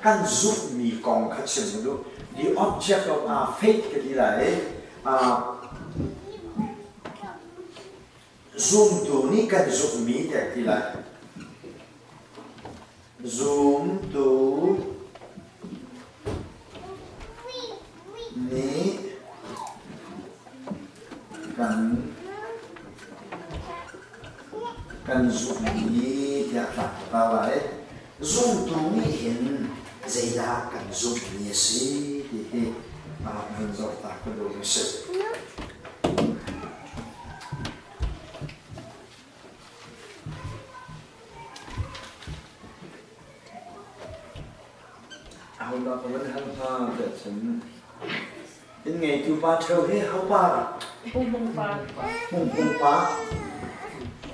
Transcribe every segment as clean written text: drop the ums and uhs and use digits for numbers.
Kan zumhmi kong kha chim ka duh. The object of our faith ka ti lai i zumtu nih kan zumhmi tiah ti lai. Zumtu nih kan kan zumhmi tiah tlak ka ta lai. Zumtu nih hin zeidah kan zumhmi a si ti hi hun zoh ta ka duh mi si. Ahodah ka van hal hnga tiah cun inn ngeitu pa ṭheo hi ho pa? Pungpung pa. Pungpung pa.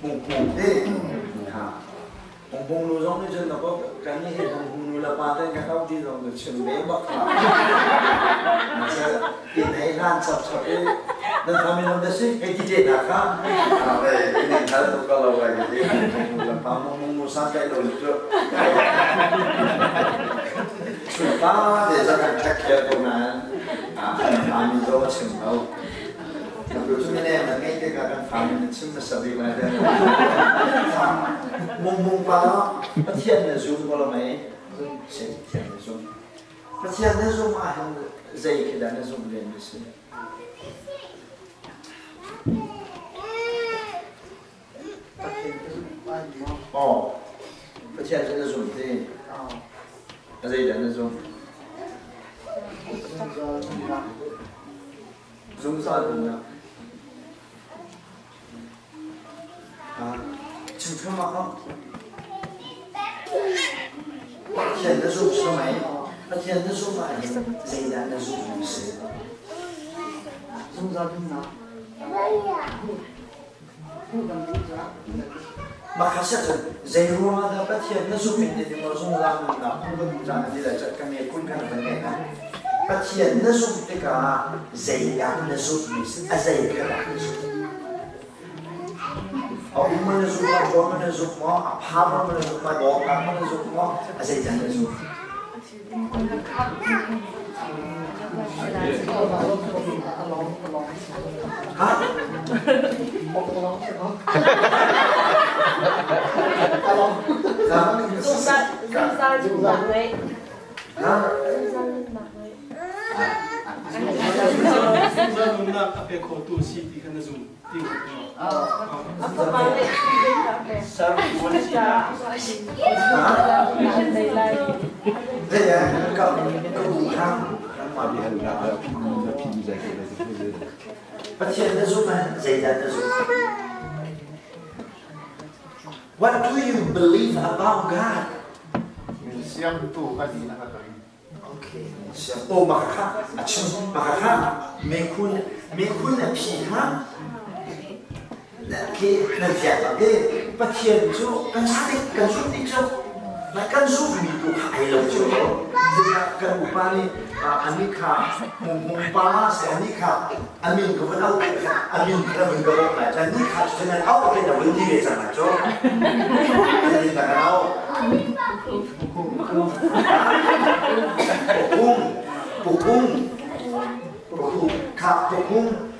Pungpung te. Ha. Pungpung nu zong nih cun na ko kan nih hi pungpung nu le pa te kan auh ti zong cu chim ve bak hlah. Inn hei hlan chap chap i nan fa minung da si hei ti te hna kha. Inn in hal tuk ka lo ai ka ti. Pungpung nu le pa mung nu san kai lo cu. Chunpa te za kan ṭhek khel ko nain fa min zong a chim lo. Cu cu mine nan ngeih tikah kan fa min na chim hmasa bik lai deh. Mung mung pa Pathian na zum ko lo mei? Si Pathian na zum. Pathian na zum ahhin zei khi dah na zum len mi si? Aw, Pathian cu na zum ti. A zeidah na zum? Zungzal nunnak. Chim thluahmah ko. Pathian na zum si mei? Pathian na zum ahhin zeidah na zumh mi si? Zungzal nunnak. Mah kha si ahcun zei ruangah dah Pathian na zumh in ti maw zungzal nunnak hmu kan duh caan na ti lai cat ka nge kun kan van ngeih hna. Pathian na zumh tikah zeidah na zumh mi si? A zei kha dah na zumh? A um ma na zumh maw, a ma na zumh maw, a pha ma na zumh maw, dawtnak ma na zumh maw, a zeidah na zumh? Ha? Zungzal nunnak a pe khotu si ti kha na zum ti Pathian na zumh ah zeidah na zumh? What do you believe about God? Siamtu a ni na ka ring. Okay. Oh, makakha. Achim, makakha. Mekhun, mekhun na phi ha. Khi na fiak te Pathian cu kan dik kan zumh dik cu na kan zumhmi tu kha ai lo cu kan upa nih ani kha mung pa se ani kha amin ka vun au amin kha vun ka bok lai ani kha cu nan au ke na vun ti ve cang lai cu ni ta kan au pukung pukung pukung kha pukung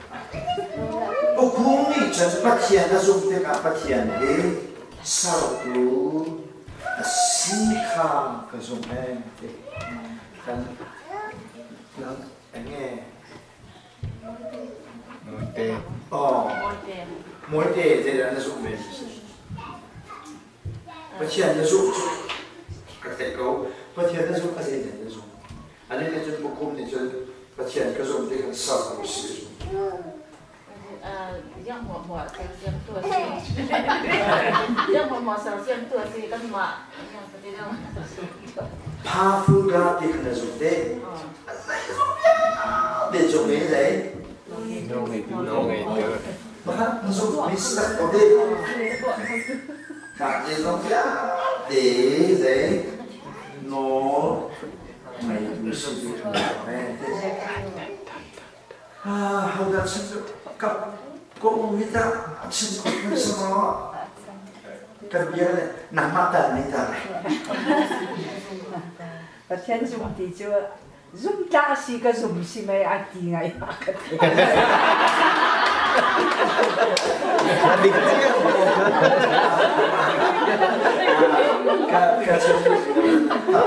pukung nih cun Pathian a zumh tikah Pathian hi sertu a si kha ka zumh ee ti kan enge Mawite. Oh. Mawite zeidah na zumh ve? Pathian na zumh cu ka theih ko. Pathian na zumh a zeidah na zumh? Ani nih cun bukum nih cun Pathian ka zumh ti kan ser ko si. Yang mo mo sersiam tu si. Yang mo mo sersiam tu si kan ma yang pati dong. Powerful God ti khan na zumh te. A zei zumh te cung i zei? No ngeitu. No ngeitu. Maka zumh mi sak ko te. Ka te zong te zei no ngeitu si ti khan te. Hodah chim cu ka ka um hi tah a chim kho hmanh si maw? Kan bia le nangmah tal nih tah. Pathian zum ti cu zum tla si ka zum si mei a ti ngai ka ti. Ka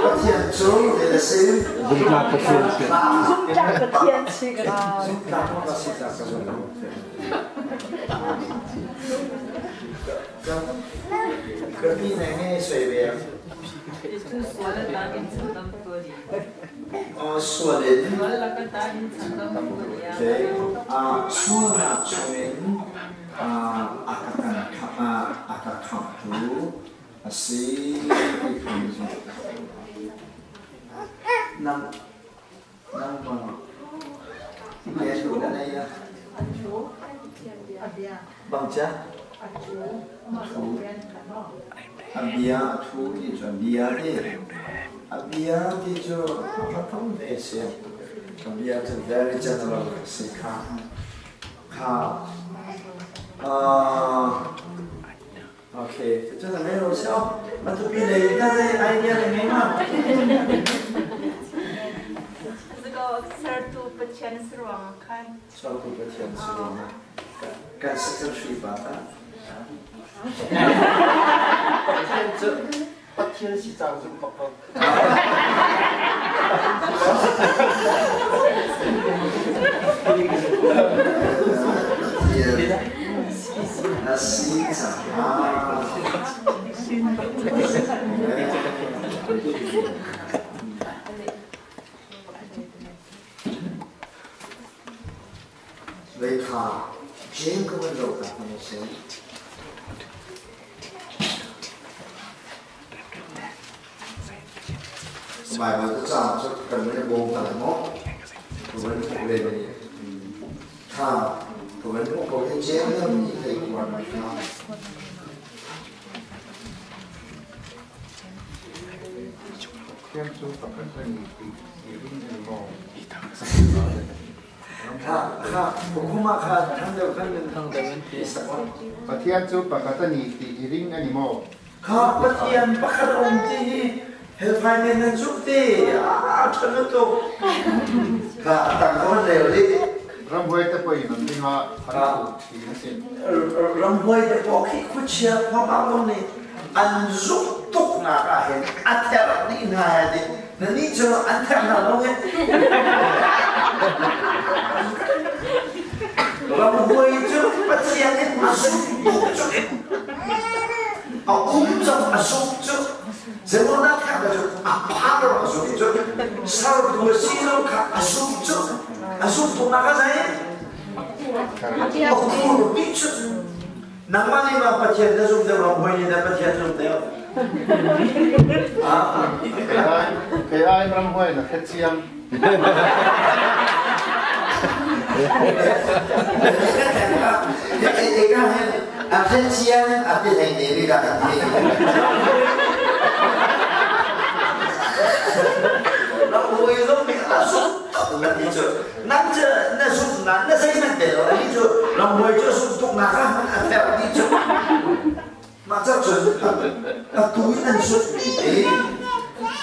Pathian cu le si Zumtlak Pathian si. Zumtlak Pathian si ka ti. Zumtlak ka si ta ka zum. Ka pi ne nge soi ve. Sual in sualnak chungin a ka khamhtu a si ti kha nang nang bang cha A bia a thu ti cu a bia ti a bia ti cu a tam ve si. A bia cu very general si kha. Kha okay, cu na ngei lo si oh. Matupi lei ta dei idea le ngei ma? Sertu Pathian si ruang khan. Sertu Pathian si ruang kan secretary pa ta. Pathian cu Pathian si cang zum bak ko. Na si caah Lei kha Jeim ka van zoh ta hmanh usih. Baibal cu caang cu kan van i bawm ta lai maw? Ka van hmuh len i kha ka van hmuh ko hi Jeim lam i thei kuar mai kha. Thiam cu pakhat kan i ring maw? Pathian cu pakhat a ni ti i ring a ni maw? Kha Pathian pakhat a um ti hi hellfire men nan zumh ti a ṭha tuk. Kha a tang ka van rel rih. Ramhuai te poi nan dingah an ṭhi na si. Ramhuai te paw khi khuachia khuangah zong nih an zumh tuknak ah hin a therh dih hna he ti na nih cu an therh hna lo he ramhuai cu Pathian nih a zumh tuk cu a um zong a zumh cu zeimaw kha cu a power a zumh cu sertu a si lo kha a zumh cu a zumh tuknak a zei a kur bik cu Nangmah nih ma Pathian na zumh deuh ramhuai nih dah Pathian zumh deuh? Kei ai ramhuai na khet chiang. A khet chiang a ti hlei ne mi ka kan ti. Ramhuai zong nih a zumh tuk na ti cu. Nang cu na zumhnak na zeihmanh tel lo hi cu ramhuai cu zumhtuknak ah a therh dih cu mah ca cun atu in an zumhmi hi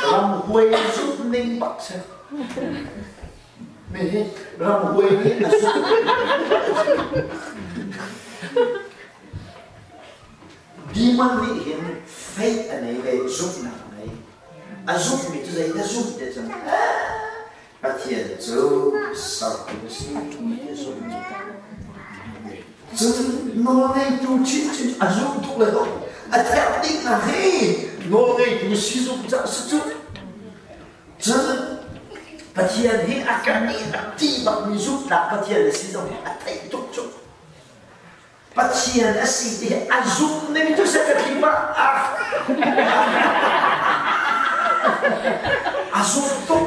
ramhuai zumh ning bak si mi hi ramhuai nih a zumh demon nih hin faith a nei ve zumhnak a nei a zumhmi cu zei na zumh te cun Pathian cu sertu a si ti zumh cun nawlngeitu chinchin a zum tuk le dawh a therh ding hna hi nawlngeitu si zumh cah si cu cun Pathian hi a kan i a ti bakmi zumhnak Pathian a si zong hi a theih tuk cu Pathian a si ti hi a zumh ning cu secretary pa a zumh tuk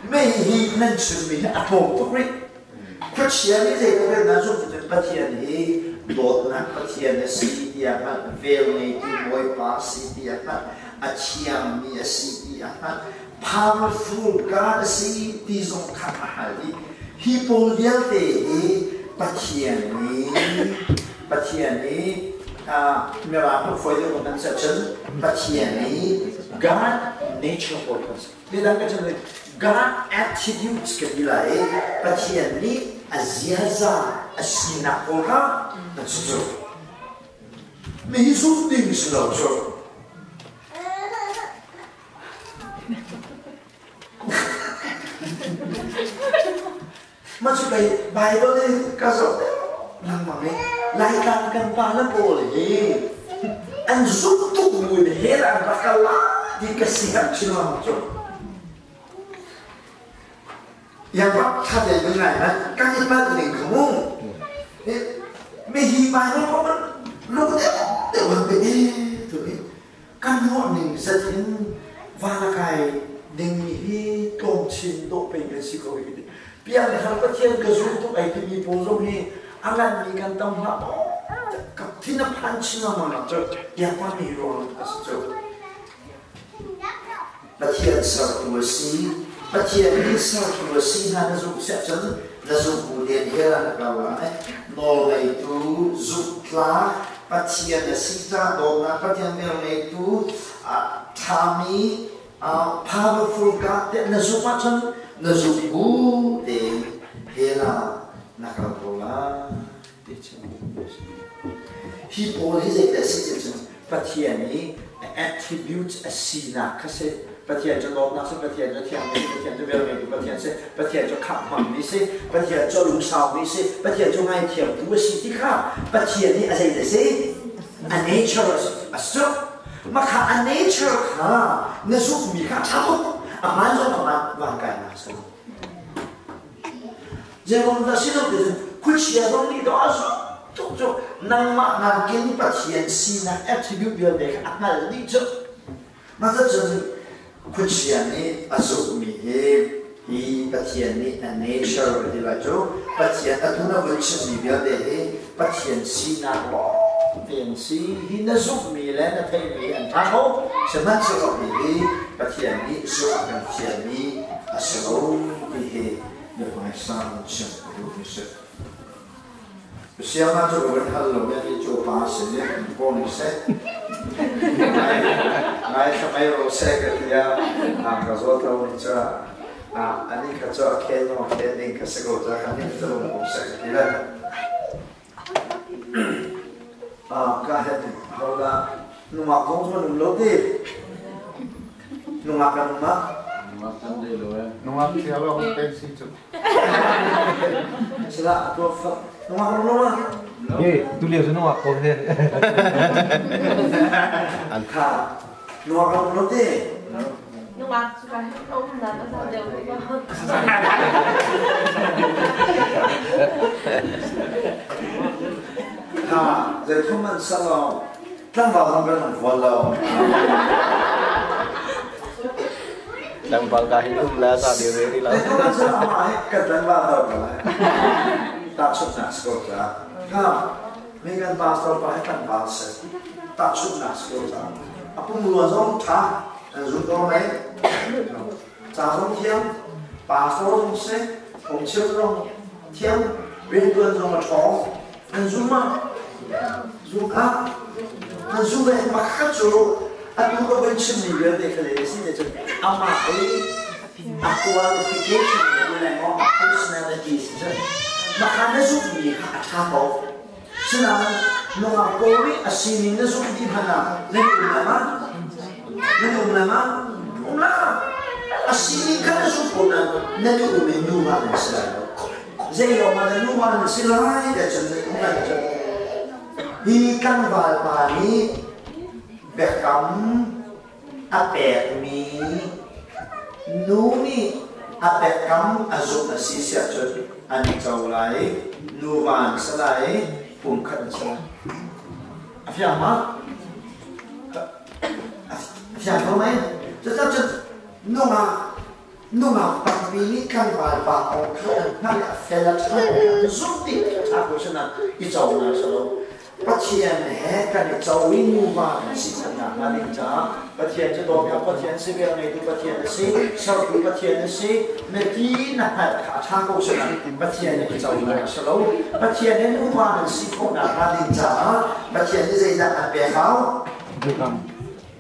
mi hi nan chimmi hi a tlawm tuk rih khuachia nih zeitluk in a zumh cu Pathian hi dawtnak Pathian a si tiah hngalh vel ngeitu Bawipa a si tiah hngalh a thiangmi a si tiah hngalh powerful God a si ti zong kha a hal i hi pawl vialte hi Pathian nih Pathian nih Mirang fawi deuh kan cun Pathian nih God Nature pawl kha midang ka chim God attributes ka ti lai i Pathian nih a ziaza a sinak pawl kha an si cu. Mi hi zumh ding si lo cu. Mah cu pei Baibal in ka zoh lengmang i Laitlang kan pale pawl hi an zumh tuk buin hell an rak kal lai ti ka siherh chin lengmang cu. Yang rak ṭha tein kan ngai hmanh kan i palh ning kha mu. Mi hi Baibal kong man lung deuh deuh an pe tu hi kan ruah ning zat in van a kai dingmi hi tlawm chin dawh pei kan si ko hi ti. Piangthar Pathian ka zum tuk ai timi pawl zong hi a nganmi kan tam hlah maw? Ka thin a phan chin lengmang nak cu piangthar mi ruang a si cu. Pathian sertu a si. Pathian nih sertu a si hna na zumh siah cun na zumh bu den he na kal lai. Nawlngeitu zumhtlak Pathian a si ca dawtnak Pathian velngeitu ṭhami powerful God tiah na zumh ahcun na zumh bu tein hell ah na kal ko lai ti cu. Hi pawl hi zeidah a si ti cun Pathian i attributes a sinak kha si. Pathian cu dawtnak si, Pathian cu thiangmi si, Pathian cu velngeitu Pathian si, Pathian cu khamh hmangmi si, Pathian cu lungsaumi si, Pathian cu ngaithiamtu a si ti kha Pathian nih a zeidah si? A nature a si cu. Mah kha a nature kha na zumhmi kha a ṭha tuk. A hmaan zong a hmaan van kainak si. Zeiruang dah si lo ti cun khuachia zong nih dawh a zumh tuk cu nangmah nakin Pathian sinak attribute vialte kha a hngalh dih cu. Mah cun khuachia nih a zumhmi hi hi Pathian nih a nature ti lai cu Pathian atu na vun chimmi vialte hi Pathian sinak lawng te an si. Hi na zumhmi le na theihmi an ṭha ko. Sihmanhsehlaw hihi Pathian nih zumh a kan fialmi a si lo ti hi biahmaisang chim ka duhmi si. Siangah cu ka van hal lo i ani cu pa sin in paw nih seh ngai thlamei ro seh ka ti ah ka zawt lo ni cu ani kha cu a khel no khel ding kha si ko ca kha ni cu lung seh ka ti le ka het hola nungak zong cu um lo ti nungak kan um ma nungak kan dei lo eh nungak chia lo kan si cu sila atu nungak um lo ma Eh, tu lio cu nungak ko he. Kha nungak um lo ti Nungak cu ka um nan a za deuh ko. Kha zeithum an salo Tlangval zong kan hung fawn lo. Tlangval ka hin um la sa deu re lo. Zeitluk cun amah hi kan tlangval to ko lai. Tahchunhnak si ko ca. Ha, mi kan pastor pa hi tlangval si. Tahchunhnak si ko ca. A pumrua zong ṭha, an zum ko mei. Ca zong thiam, pastor zong si, phungchim zong thiam, rianṭuan zong a ṭhawng. An zum ah zum ah an zum ve pakhat cu atu ka voi chimmi vialte kha le si te cun amah i a qualification le maw a personality si cun makha na zumhmi kha a ṭha ko sinain nungak ko nih a sining na zumh dih hmanh ah nan um la ma nan um la ma um la a sining kha na zumh ko na na duh mi nu ma nan si lai lo Zeilawng ah na nu an si lai tiah cun na um lai cun hi tlangval pa nih biakam a pekmi nu nih a biakam a zumh a si siah cun an i co lai nuva an si lai pumkhat an si lai a fiang ma a fiang ko mei cucaah cun nungak Nungak tampi nih tlangval pa kong kha an hngalh i a fel a ṭha zumh ding a ṭha ko sinah i co hna seh law Pathian he kan i co i nuva kan si khawh nakhnga ding caah Pathian cu dawtnak Pathian si, velngeitu Pathian a si, sertu Pathian a si, na ti na hngalh kha a ṭha ko sinah Pathian he i co hna seh law Pathian he nuva nan si khawh nakhnga ding caah Pathian nih zeidah an pek hau? Biakam.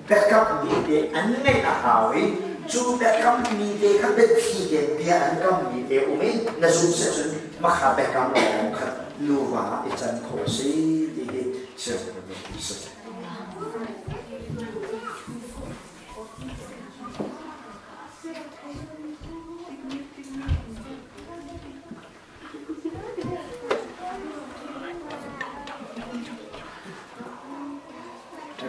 Biakammi te an ngeih a hau i cu biakammi te kha biathli tein bia an kammi te um i na zumh si ahcun makha biakam lawng kha nuva i can khawh a si ti hi siangpahrang a si.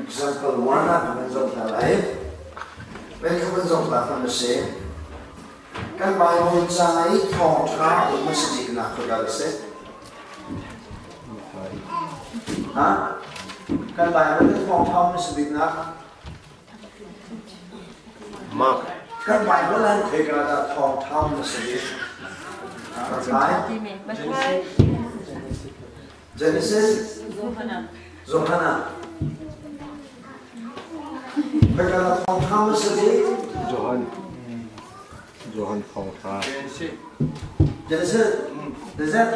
Example 1 ah kan zoh hna lai. Kan kan zoh hna hna si. Kan Bible ca i thawngṭha um a si biknak khua a si. Ha? Kan Bible i thawngṭha um a si biknak Mark. Kan Bible an khoi ka dah thawngṭha um a si bik? Matthai. Genesis. Johanna. Khoi ka dah thawngṭha um a si bik? Johan. Johan thawngṭha. Genesis. Genesis.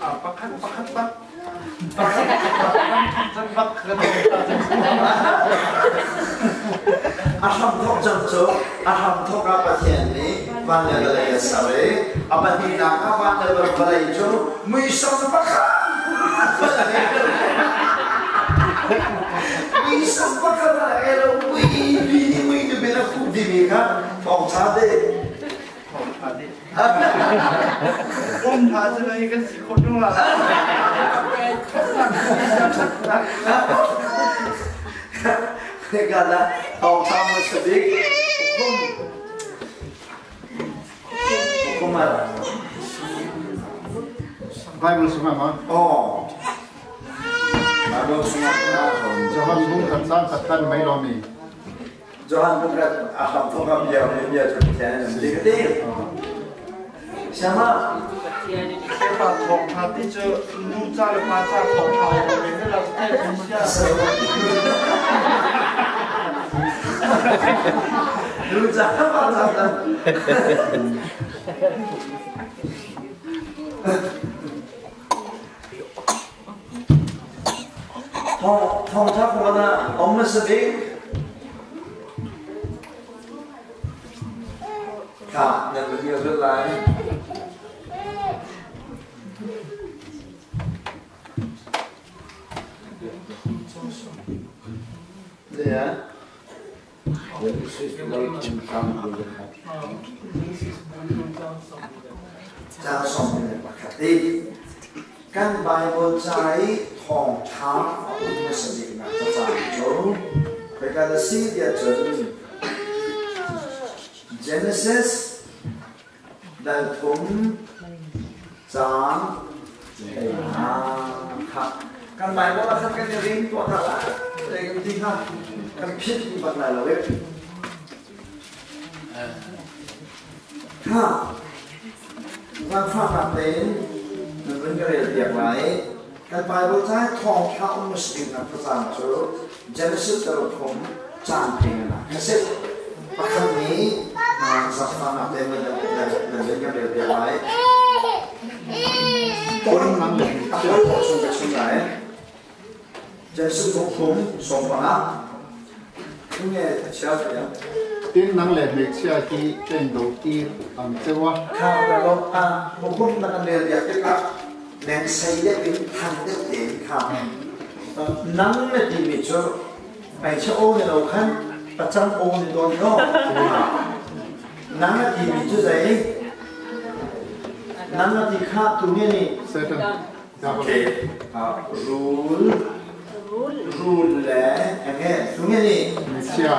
Pakhat pakhat bak. A hramthawk cang cu a hramthawk ah Pathian nih van le vawlei a ser i a pahnihnak ah van le vawlei cu muisam pakhat muisam pakhat ah elo mui pi nih mui tu bin a khuh dimi kha thawngṭha te. Um hna cu lei kan si khawh ṭung la. Kala thawngṭha hmasa bik hukum hukum ah Bible sungah ma? Oh. Bible sungah Johan bung kan caan khat mai lomi. Johan pakhat a hram thawk ah bia le bia cu Pathian an ti ka ti. Siama. Pa thawng tha ti cu nu ca le pa ca thawng tha le me la te sia. Nu ca pa ca ta. Thawngtha pakhat ah um hmasa bik kha nan va dir zul lai. Yeah. Caang 11 i kan Baibal ca i thawngṭha a um hmasa biknak cacaang cu khoika dah si tiah cun Genesis dal thum caang 15 kha kan Baibal ah khan kan i ring tuah hna lai kan ti hnga kan phit bak lai lo eh. Kha zaangfahnak tein nan vun ka rel piak lai. Kan Baibal ca thawngṭha um muslim nak thazaang cu Genesis 3 caan peng ah ka si. Pakhat nih zaangfahnak tein nan vun ka rel piak lai. Kun a pol chung ka chim lai. Genesis 3:15. Tunge a chia ya. Tin nang le hmeichhia hi chen do tir ang cheu a. Kha ka lo a hukum na kan rel piak tikah neng sei deuh in than deuh tein kha nang na timi cu hmeichhe aw ni lo khan pacang aw ni dawn no nang na timi cu zei nang na ti kha tu nge ni Satan. Okay. Rul rul le enge tu nge ni Hmeichhia.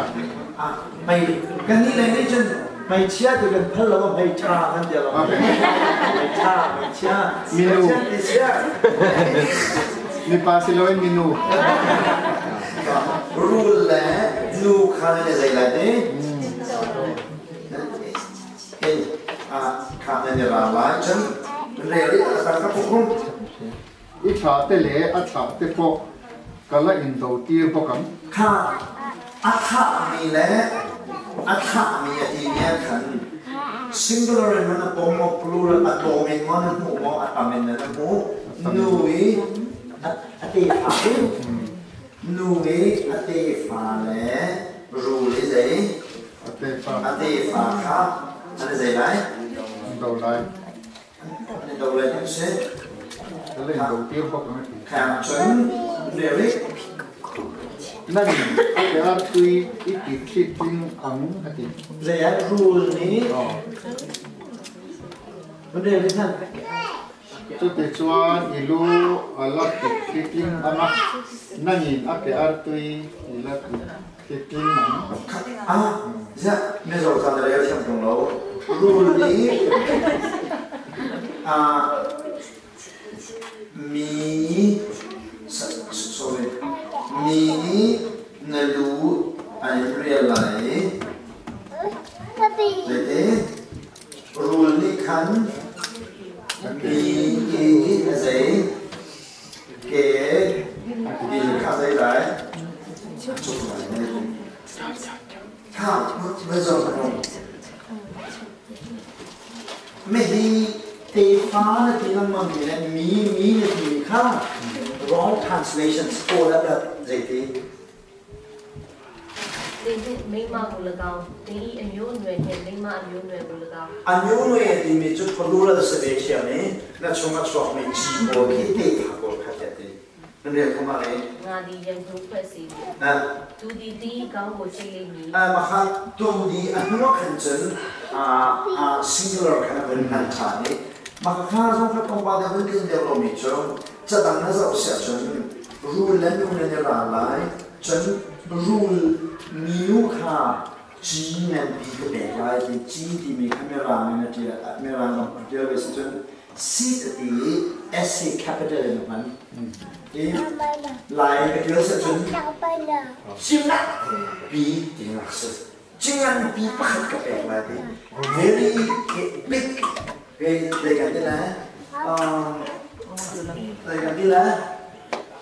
Mei kan nih lei nih cun meichia ti kan phal lo meiṭha kan ti lo. Meiṭha, meichia, Minu. Meichia. Mipa si loin minu. Rul le nu kha ne zei lai ti? Hey, kha ne ra lai cun rel i a ka pukum. I thla te le a thla te pawh ka la in do tir bawk ang. Kha a thahmi le a thahmi a timi ah khan singular in man a pom maw plural a tlawm in maw na hmuh maw a tam in na hmuh nu i a tefa nu i a tefa le. Rul i zei a tefa kha an i zei lai? Do lai. An i do lai an si. Do tir bak an ti. Khang cun Lyric. Nan a ke ar tui i ti thli tling ang a ti. Zei ah rul nih Lyric hnan. Cutichuan i lu a la tik thitling ang a, nangin a ke artui i la tik thitling ang. Ah, ziah Mizo ca na rel thiam tung lo. Rul nih ah mi sorry mi nih na lu an in rial lai. Zeiti? Rul nih khan mi i a zei ke ti kha zei lai a cuk lai ne. Tha va zoh hmang. Mihi tefa na ti lengmang mi le mi mi na ti mi kha wrong translations kawl ah zeiti A myonwe timi cu plural si ve ṭhiam i na chung a chuakmi ci pawl khi tefa pawl kha tiah ti. Nan rel kho ma le? Mah kha tu di a hnu ah khan cun singular khan a vun hman ṭhan i mah kha zong kha tlawmpal deuh vun tlin deuh lomi cu cadang na zoh siah cun rul le nu nan i ral lai cun rul minu kha ci nganpi ka pek lai ti ci timi kha mirang in a ṭial mirang ram a ṭial ve si cun seed a ti i S hi capital in a hman i lai ka ṭial si cun cingak pi ti nak si cinganpi pakhat ka pek lai ti very big zei kan ti lai zei kan ti lai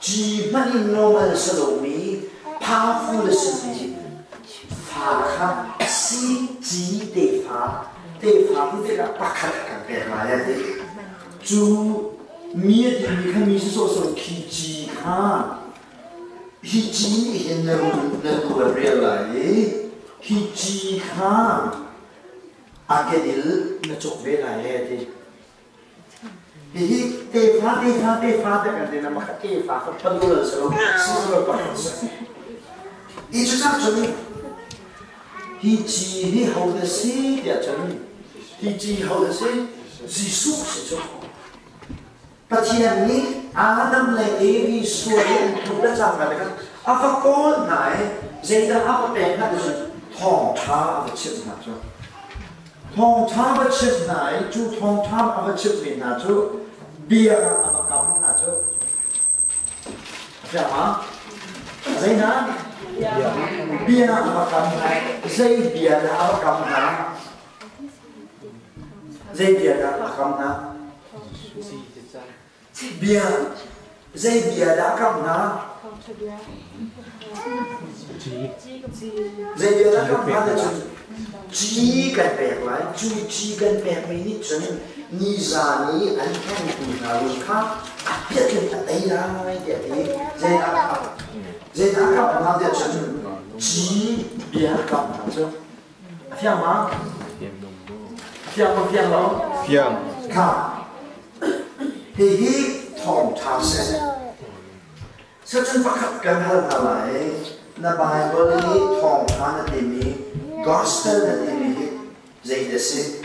ci hmanh in normal si lomi powerful a simi fa kha si ci tefa tefa ti tikah pakhat kan pek lai a ti cu mi a timi kha mi si sawhsawh khi ci kha Hi ci nih hin na run na lu a rial lai i hi ci kha a kedil na cuk ve lai he ti. Hihi tefa tefa tefa te kan ti na makha tefa kha plural si lo singular pakhat si. I cu cang cun hi ci hi ho dah si tiah cun hi ci ho dah si Jesuh si cu. Pathian nih Adam le Evi sual i an tluk le cangka te khan a va kawl hna i zeidah a va pek hna ti cu thawngṭha a va chimh hna cu. Thawngṭha va chimh hna i cu thawngṭha a va chimhmi hna cu bia a va kam hna cu. A fiang ma? Zei hna? Bia a va kam hna. Zei bia dah a va kam hna? Zei bia dah a kam hna? Bia zei bia dah a kam hna? Zei bia dah a kam hna ti cun ci kan pek lai. Cu ci kan pekmi nih cun nizan i an hengtu hna rul kha a piat in a tei lai tiah a ti. Zeidah a kam hna tiah cun ci bia a kam hna cu. A fiang ma? A fiang ma fiang lo? Fiang. Kha. Hihi thawngṭha si. Sacun pakhat kan hal hna lai. Na Bible i thawngṭha na timi, gospel na timi hi zei dah si?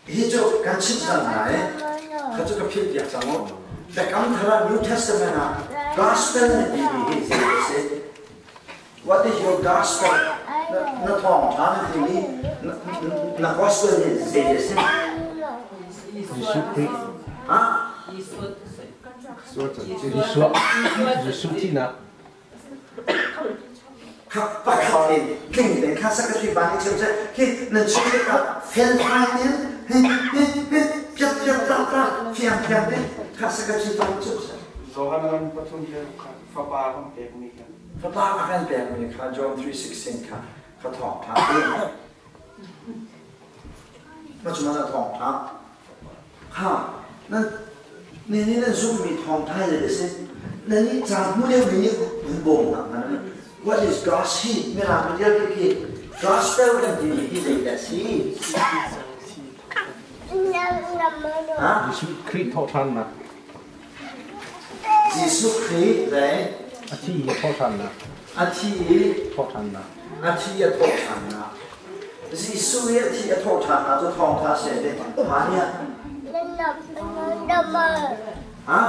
Hi cu kan chimh cang hna i kha cu ka philh piak cang u. Biakam Thar ah New Testament ah gospel na timi hi zei a si? What is your gospel? Na thawngṭha na timi na gospel hi zei a si? Jesuh Khrih. Ha? Jesuh Jesuh thihnak. Kha pakhat in tling te kha secretary pa nih chim seh khi nan chim tikah fel fai in hi hi hi piak piak tak tak fiang fiang te kha secretary pa nih chim seh. Johan ram pathum he fapa kan pekmi kha. Fapa a kan pekmi kha John 3:16 kha ka thawng tha te. Ma cu mana thawng tha. Kha nan ne ne nan zummi thawng tha le si. Na nih ca hmu deuh mi nih hun bawm hna hmanh. What is God's heat? Mirang vialte khi gospel kan timi hi zeidah si? Ha? Jesuh Khrih thawhṭhannak. Jesuh Khrih zei? A thi i thawhṭhannak. A thi i thawhṭhannak. A thi a thawhṭhannak. Jesuh i a thi a thawhṭhannak cu thawngṭha si te. Mania. Ha?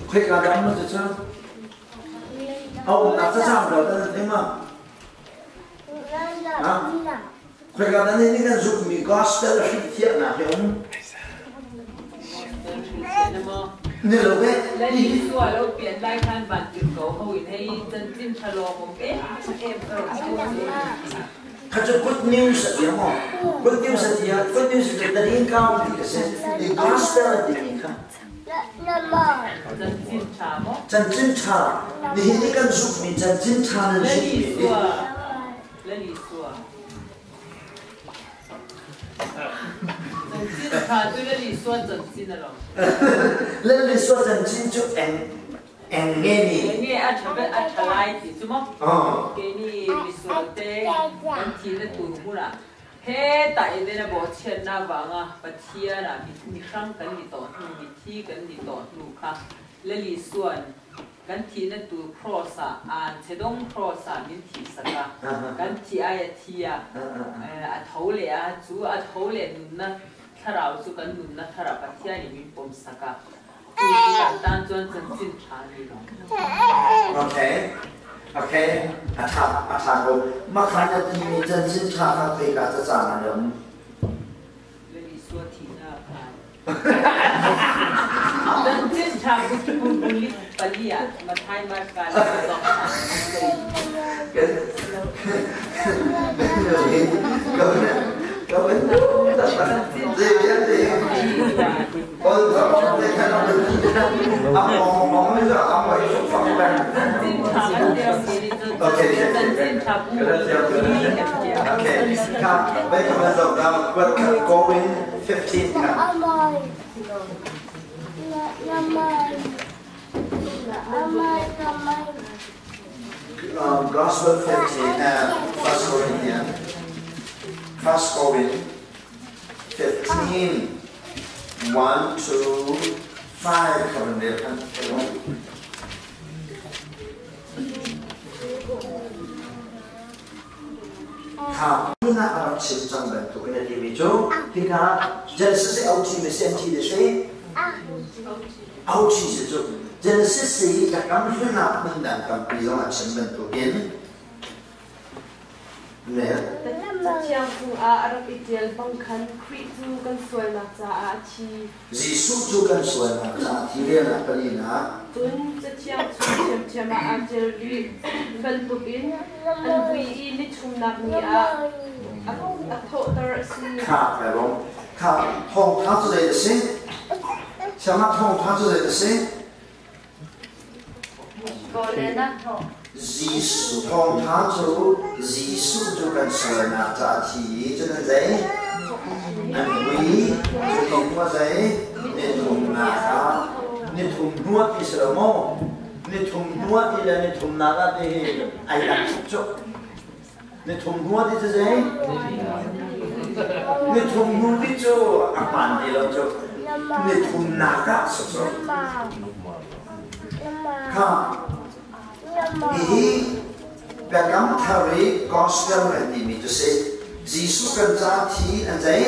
Khoika dah um cu? A umnak cacang ko tan thei ma? Ha? Khoika dah nih kan zumhmi gospel a hrilhfiahnak hi um? Ni lo ve. Lali sual lo pian lai khan van tir ko ho in hei chanchin tha lawm um em em Kha cu good news a ti maw? Good news a ti ah good news cu tadin kau ti ka si. I gospel a timi kha. Chanchin ṭha nihin i kan zumhmi chanchin ṭha nan zumhmi hi Lal Isua chanchin cu eng eng nge ni? Nge a ṭha a ṭha lai ti cu maw? Kei nih misual te kan thi na tur hmun ah He tah in a bawhchiatnak vangah Pathian ah mihrang kan ni tawh hnu, mithi kan ni tawh hnu kha Lali suan kan thihnak tu cross ah aan chedong cross ah min thih sak a kan thi ai a thi a a tho le a cu a tho le nunnak thlarau cu kan nunnak thlarau Pathian nih min pom sak a cu kan tan chuan chanchin ṭha ni lo. Okay. Okay, a ṭha a ṭha ko. Makhan a timi chanchin ṭha kha khoika cacang ah um? Isua thihnak khan. Chanchin ṭha bulik pali ah Mathai Marka le Zong Okay, Going 15 Gospel 15, First Corinthians, First Corinthians 15, 1 to 5 ka van rel hmanh. Kha hmun ah a rak chim cang bantuk in a timi cu hika Genesis i OT mi si an thi de si OT si cu Genesis i biakam hlun ah hmun dang tampi zong a chim bantukin Cathiang chungah a rak i ṭial bang khan Khrih cu kan sualnak caah a thi. Jesuh cu kan sualnak caah a thi rianah palinak. Cun Cathiang chung ṭhiamṭhiam ah aa ṭial rih bantukin an vui i ni thumnak ni ah a thawhter a si. Kha kai lawm. Kha thawngṭha cu zei a si? Siangah thawngṭha cu zei a si? Jesuh thawngṭha cu Jesuh cu kan sualnak ca a thi i cun an zei? An vui cu hnu a zei? Nithumnak ah nithum hnuah ti si lo maw? Nithum hnuah ti le nithumnak ah ti hi ai dang tuk cu. Nithum hnuah ti cu zei? Nithum hnu ti cu a hmaan ti lo cu. Nithumnak ah si cu. Kha hihi Biakam Thar i gospel kan timi cu si. Jesuh kan ca thi an zei?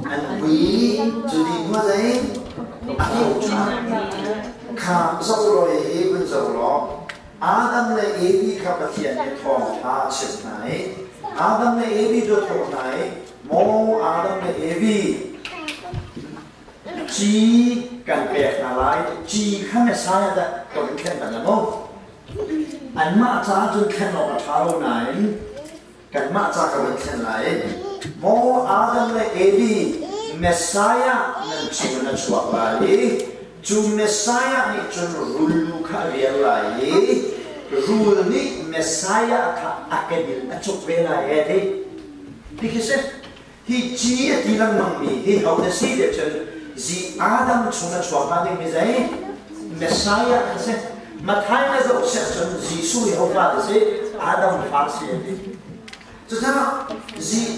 An vui cu di hnu a zei? A thawh ṭhan. Kha zoh law hihi vun zoh law Adam le Evi kha Pathian nih thawngṭha a chimh hna i Adam le Evi cu a thawh hna i, Maw Adam le Evi, ci kan pek hna lai, ci kha Messiah dah ka vun thlen hna maw? Anmah caah cun thlen awk a ṭha lo nain kanmah ca ka vun thlen lai. Maw Adam le Evi, Messiah nan chung in a chuak lai i cu Messiah nih cun rul lu kha a rial lai i rul nih Messiah kha a kedil a cuk ve lai e ti. Ti khi si. Hi ci a ti lengmangmi hi ho na si tiah cun zi Adam chung a chuak hnga dingmi zei? Messiah a si. Matthai na zoh siah cun Jesuh hi hofa a si? Adam fa a si a ti. Cucaah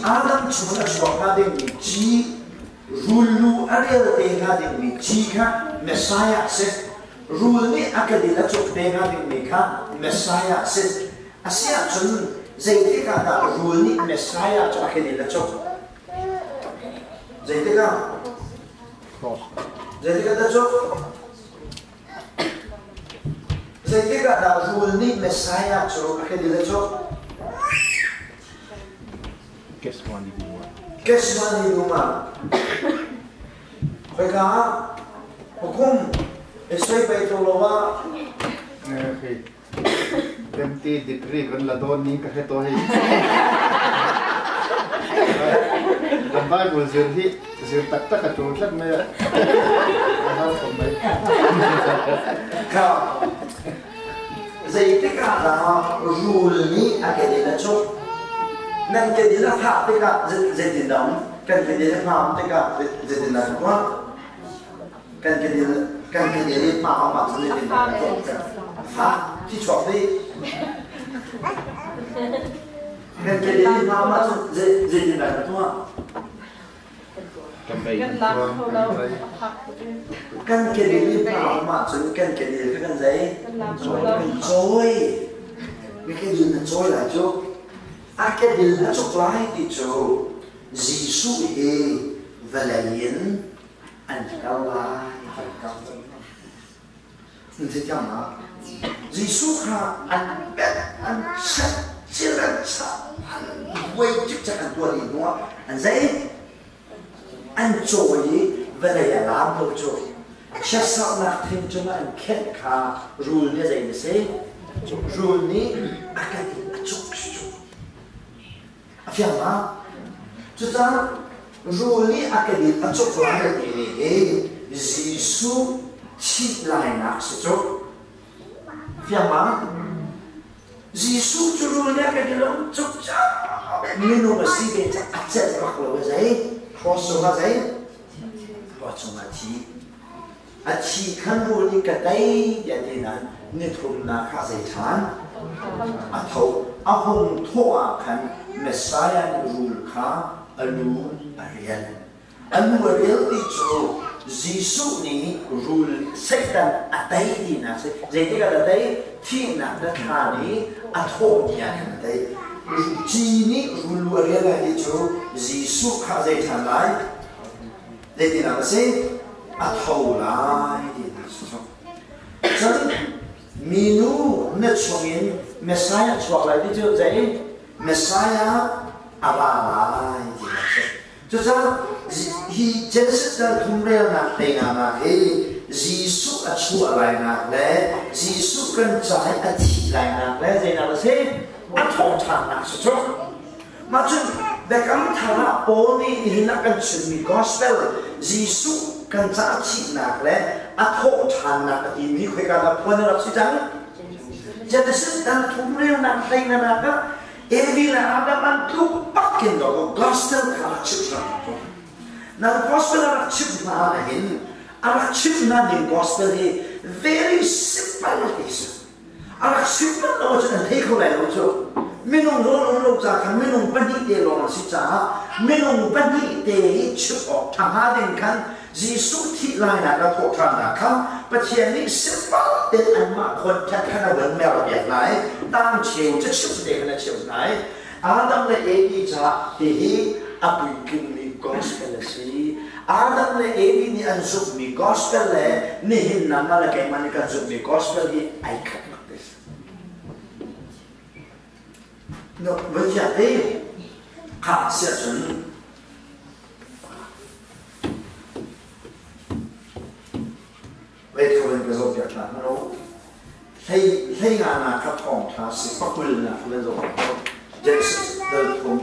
Adam chung a chuak hnga dingmi ci rul lu a rel te hnga dingmi ci kha Messiah a si. Rul nih a kedil a cuk te hnga dingmi kha Messiah a si. A si ahcun zeitik ah dah rul nih Messiah cu a kedil a cuk? Zeitik ah? Zeitik ah dah cuk? Zeitik ah dah rul nih Messiah cu a kedil a cuk? Gethsemane dum ah. Khoika ah? Hukum Esoi pei to lo ah. MT degree kan la dawn ni ka hre to hei. Kan Bible zir hi zir taktak a ṭul tlat mai a. A har ko mai. Kha zeitik ah dah rul nih a kedil a cuk? Nan kedil a fah tikah zeitin dah um? Kan kedil a hma tikah zeitin dah tuah? Kan kedil kan kedil i hma um ahcun zeitin dah tuah? Fa thi chuak dih. Kan kedil i hma um ahcun zeitin dah tuah? Kan kedil i hma um ahcun kan kedil kha kan zei? Kan cawi. Mi kedil na cawi lai cu. A kedil a cuk lai ti cu Jesuh hi vawlei in an kal lai. Nan theithiam ma? Jesuh kha an pet, an chat, cil an chah, an buai cikcek an tuah dih hnuah an zei? An cawi i vawlei a laam ko cu. Chiatserhnak thing cungah an khenh kha rul nih zei na si? Rul nih a kan a cuk cu. A fiang ma? Cucaah rul nih a kedil a cuk lai timi hi Jesuh thih lainak si cu. Fiang ma? Jesuh cu rul nih a kedil a cuk minung a si ve cak a celh bak lo zei cross cungah zei cross cungah thi a thi khan rul nih ka tei tiah ti nain nithumnak kha zei ṭhan a tho a hung thawh ah khan Messiah nih rul kha a lu a rial a lu a rial ti cu Jesuh nih rul Satan a tei tinak si zeitik ah a tei thihnak na thla nih a thawh ni ah khan a tei ci nih rul lu a rial lai ti cu Jesuh kha zei ṭhan lai Zeitinah a si? A tho lai tinak si cu. Cun minu na chungin Messiah chuak lai ti cu zei? Messiah a ra lai tinak si. Cucaah hi Genesis dal thum relnak teinak hi Jesuh a chuah lainak le Jesuh kan ca i a thih lainak le zeinak a si? A thawhṭhannak si cu. Mah cun Biakam Thar ah Paul nih nihin ah kan chimmi gospel Jesuh kan caah thihnak le a thawhṭhannak a timi khoika dah phuan a rak si cang? Genesis dang thum relnak hleinak ah Evi le Adam an tluk bak in dawh gospel kha rak chimh hna. Nan gospel a rak chimh hna ah hin a rak chimh hna ning gospel hi very simple ti si. A rak sim bal lo ahcun an thei kho lai lo cu. Minung rawl um lo ca khan minung pahnih te lawng an si caah minung pahnih te hi chimh awk ṭha hnga ding khan Jesuh thih lainak le thawhṭhannak kha Pathian nih simple tein anmah contact khan a van mer piak hna i tangcheu cu chimh te khan a chimh hna i Adam le Evi caah hihi a puitlingmi gospel a si. Adam le Evi nih an zumhmi gospel le nihin nangmah le keimah nih kan zumhmi gospel hi ai khat bak te si. No, voi fiak te kha siah cun Vei tho in ka zohpiak hna hna lo. Hlei hlei nga na kha thawngṭha si pakul na kha van zohpiak ko. Genesis dal thum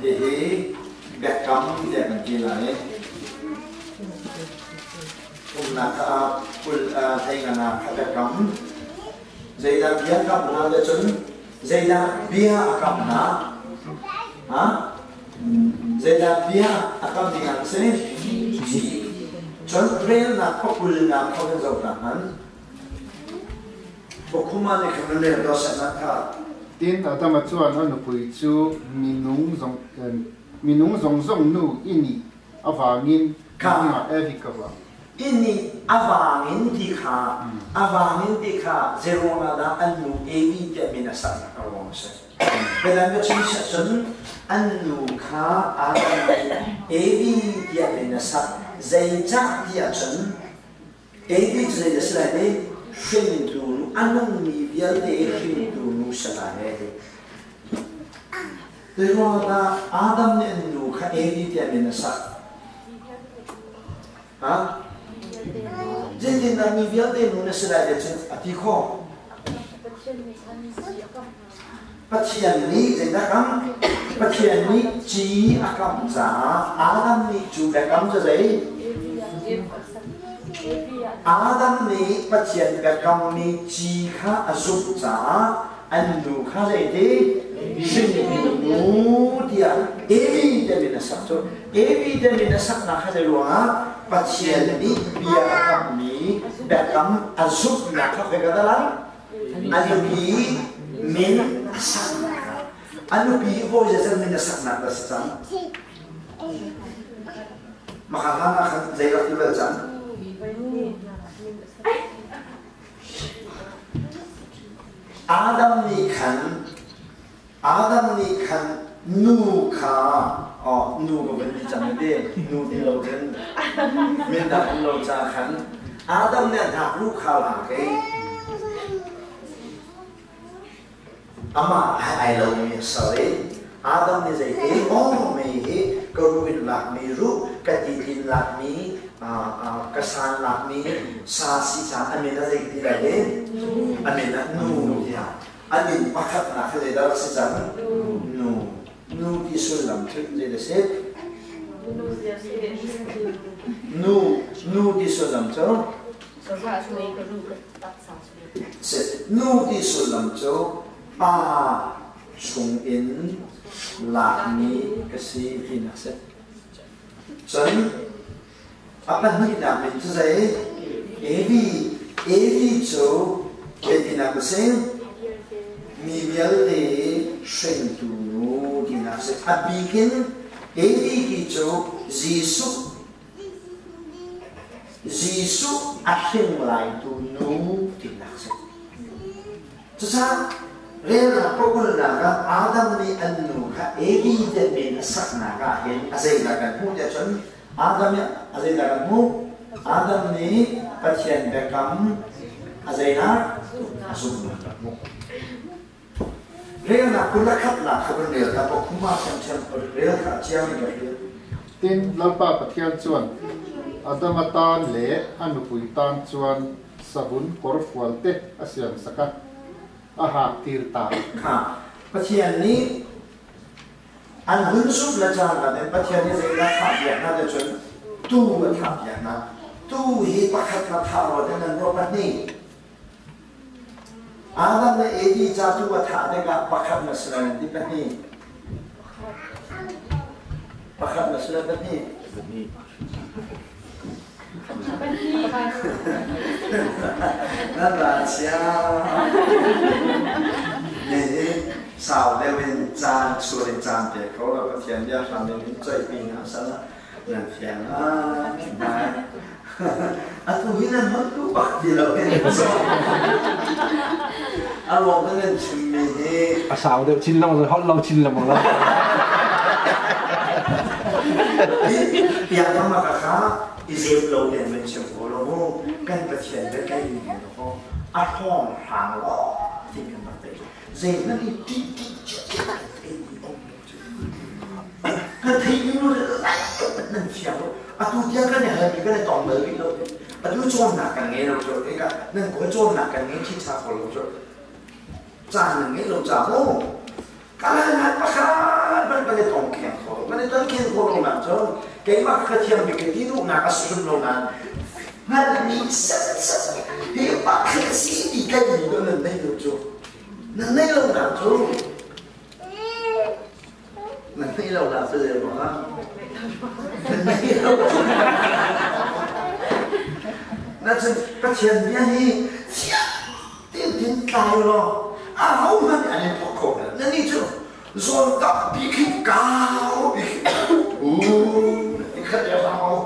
hihi biakam tiah kan ti lai. Umnak kha kul hlei nga na kha biakam. Zeidah bia kam hna le cun zeidah bia a kam hna? Ha? Zeidah bia a kam ding ah si? Cun relnak khuakulnak kho kan zoh hna hmanh. Pakhuma nih khan nan rel ko sehnak kha. Tin Adama chuan a nupui chu minung zong minung zong zong nu ini awangin Kha. Evi ka wa. Ini awangin ti kha awangin ti kha zeruang dah an nu Evi tiah min a sak a ruang a si. Biadang ka chim siah cun an nu kha Adam nih Evi tiah min a sak. Zeicah tiah cun Evi cu zei a si lai ti? Hringtu nu, a nungmi vialte hringtu nu si lai he ti. Zeiruang dah Adam nih an nu kha Evi tiah min a sak? Ha? Zeitindah mi vialte nu na si lai ti cun a ti khawh? Pathian nih zeidah kam? Pathian nih ci a kam caah Adam nih cu biakam cu zei? Adam nih Pathian biakammi ci kha a zumh caah an nu kha zeiti? Hringtu nu tiah Evi tiah min a sak cu. Evi tiah min a saknak kha zei ruangah Pathian nih bia a kammi biakam a zumhnak kha khoika dah lang? A nupi min a saknak a nupi hawi zeizat min a saknak dah si cang? Maka hlan ah khan zei rak ti bal cang? Adam nih khan Adam nih khan nu kha oh nu ka van ti cang te nu ti lo cun min dah um lo ca khan Adam nih a hnak lu kha la ke amah ai lo mi a ser i Adam nih zei te oh mei hi ka ruh in lakmi ruh ka ti in lakmi ka san lakmi sa si cang a min a zei ti lai i a min ah nu tiah a min pakhatnak hi zeidah rak si cang? Nu. Nu ti sullam cu zeidah si? Nu nu ti sullam cu? Si. Nu ti sullam cu pa chung in lakmi ka si tinak si. Cun a pahnihnak min cu zei? Evi. Evi cu zeitinak a si? Mi vialte hringtu nu tinak a si. A bik in Evi ti cu Jesuh Jesuh a hring laitu nu tinak a si. Cucaah relnak pakulnak ah Adam nih an nu kha Evi tiah min a saknak ah hin a zeidah kan hmuh tiah cun Adam nih a zeidah kan hmuh? Adam nih Pathian biakam a zeidah? A zumhnak kan hmuh. Relnak 21 kha kan rel ta pakhuma siamsiam rel kha a ciami ka rel. Tin Lalpa Pathian chuan Adama tan le a nupui tan chuan savun kawrfual te a siam sak a, a hak tir ta. Kha Pathian nih an hun zumh le cangka in Pathian nih zeidah thah piak hna ti cun tuu a thah piak hna. Tuu hi pakhat na thah rua ding nan ruah pahnih. Adam le Evi ca tuu a thah tikah pakhat na si lai nan ti pahnih. Pakhat na si lai pahnih. Nan ralchia. Nihin sau deuh in caan sual in caan pe kho lo Pathian bia hram in in coihpi hna sal nan fiang lai. Atu hi nan holh duh bak ti lo in a ruang na nan chimmi hi a sau deuh chin lengmang holh lo chin lengmang lo. Tiang ram ah kha i zep lo ten men chim ko lo mu kan Pathian le kan in ko a hlawng hrang lo ti kan rak thei zei hmanh i ti ti kan thei mi om kan thei mi nu nan thiam lo atu tiang kan i hal mi kan i tong bal rih lo atu cawnnak kan ngei lo cu eka nan ko cawnnak kan ngei thi tha ko lo cu caan nan ngei lo ca mu Kalanat pakhat hmanh kan i tong kheng kho lo. Kan i ton kheng khawh lo nak cun keimah ka thiam bik ka ti duhnak a si hrim lo nain hngalhmi setsat hi pakhat si ti tlaihmi cu nan nei lo cu. Nan nei lo nak cu nan nei lo nak cu zei ruangah nan nei lo. Nacun Pathian bia hi thiang tein tin tlai law ahohmanh an in phok kho hna. Nannih cu zawn tampi khi kau bi khi u ikhat le au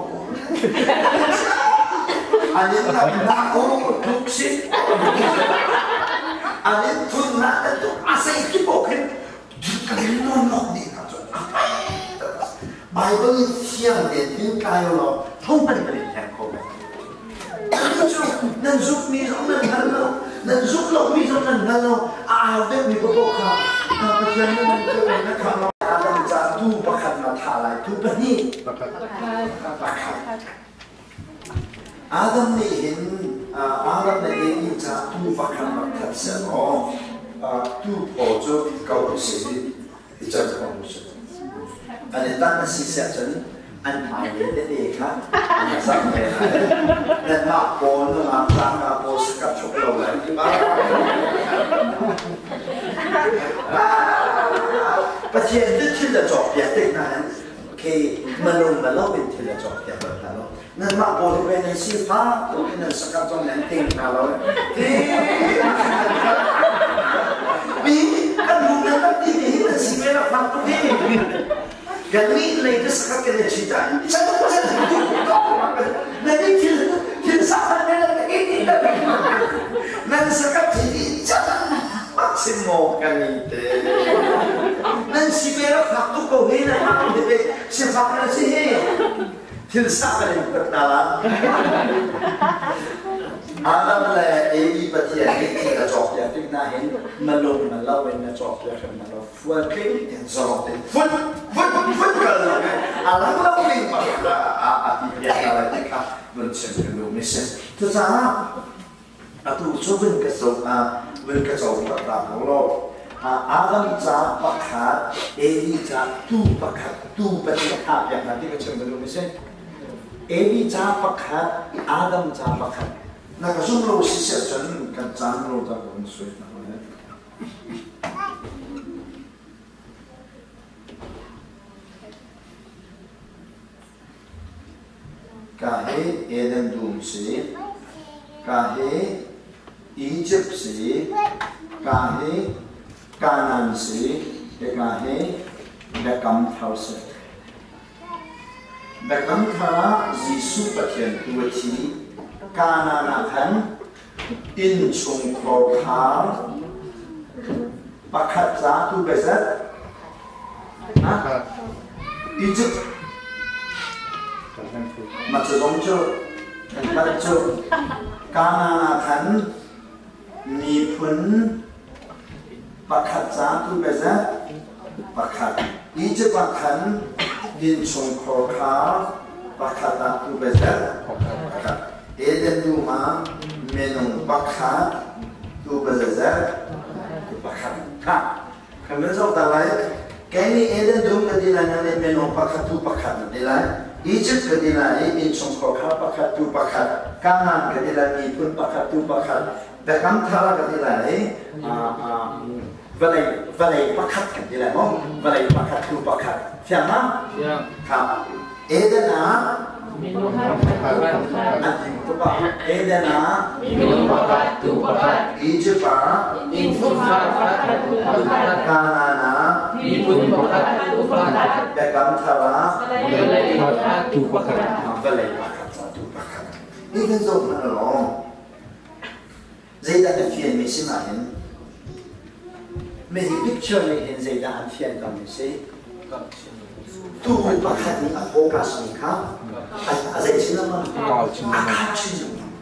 an in nam na o tuk si an in thun na tuk a sei ki po khin kan in non nok ni na cu Bible in thiang tein tin tlai law thong hmanh kan in thleng kho cu nan zumhmi zong nan hngal lo, nan zumh lomi zong nan hngal lo. A au deuhmi paoh kha Pathian nih nan tuah na kham lo. Adam ca tu pakhat na thah lai, tu pahnih pakhat. Adam nih hin Adam le Evi ca tu pakhat rak that seh law tu phaw cu ko si i can ko si. An i tan a si siah cun an hmailei tete kha an i zam ve lai. Nanmah pawl nungak tlangval pawl sakap chuk lo lai ti ma. Pathian cu thil a cawkpiak tik nain khi malung malo in thil a cawkpiak bal hna lo. Nanmah pawl hi ve nan sifak tuk in nan sakap zong nan ting hna lo. Mi kan hung nan rak ti hi nan si ve rak fak tuk hi. Kannih lei te sakap kan i chita chan chan nan i thil thil sa nan nan i ti nan sakap thi ti chan mak sim maw kan i te nan si ve rak fak tuk ko hi nan mah te pe sifak nan si hi thil sa kan in pat na la Adam le Evi Pathian nih thil a cawk piak tik na hin malung malo in na cawk piak hrim na lo fual tling in zawng te vun vun vun kal lo a lang lo mi a a ti piak na lai ti kha vun chim ka duh mi si cucaah atu cu vun ka zo vun ka co ta ta ko lo. Adam ca pakhat, Evi ca tu pakhat, tu pahnih tha piak hna ti ka chim ka duh mi si. Evi ca pakhat, Adam ca pakhat. Na ka zum lo si siah cun kan caan lo ta ko na sui hna lai. Ka hi Eden dum si, ka hi Egypt si, ka hi Canaan si, ka hi Biakam Thar si. Biakam Thar ah Jesuh Pathian tu a thi. Canaan ah khan innchungkhar khar pakhat ca tu bezat Egypt mah cu zong cu kan hngalh cu Canaan ah khan miphun pakhat ca tu bezat pakhat Egypt ah khan innchungkhar khar pakhat ah tu bezat pakhat Eden dum ah minung pakhat tu bezat tu pakhat kha kan van zoh ta lai. Kei nih Eden dum ka ti lai, na nih minung pakhat tu pakhat na ti lai. Egypt ka ti lai i innchungkhar kha pakhat tu pakhat. Canaan ka ti lai, miphun pakhat tu pakhat. Biakam Thar ka ti lai i vawlei vawlei pakhat kan ti lai maw? Vawlei pakhat tu pakhat. Fiang ma? Fiang. Kha Eden ah an ding tuk ah Eden ah minung pakhat tu pakhat Egypt ah innchungkhar pakhat tu pakhat Canaan ah miphun pakhat tu pakhat Biakam Thar ah vawlei pakhat tu pakhat vawlei pakhat ca tu pakhat. Hi kan zoh hmanh alawm. Zeidah na fianmi si mah hin? Hi picture nih hin zeidah an fian kami si? Tu pakhat nih a focus mi kha a zei chin lengmang? A kau chin lengmang.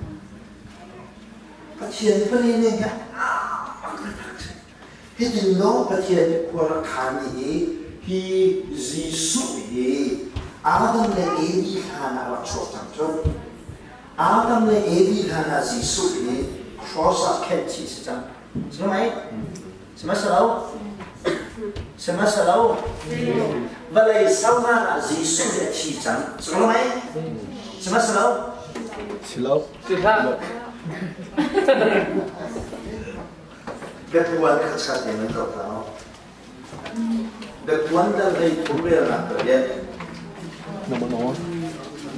Pathian pali nih hin hitin no Pathian nih khua rak khan i hi Jesuh hi Adam le Evi hlan ah rak chuak cang cu. Adam le Evi hlan ah Jesuh hi cross ah khenh chih si cang. Sihmanhsehlaw Sihmanhsehlaw Sihmanhsehlaw vawlei sohlan ah Jesuh hi a thi cang. Sihmanhsehlaw Sihmanhsehlaw Silo. Sihlah. Biapuan kha chat in an zoh hna. Biapuan dal hlei thum relnak ka rian. Nama no.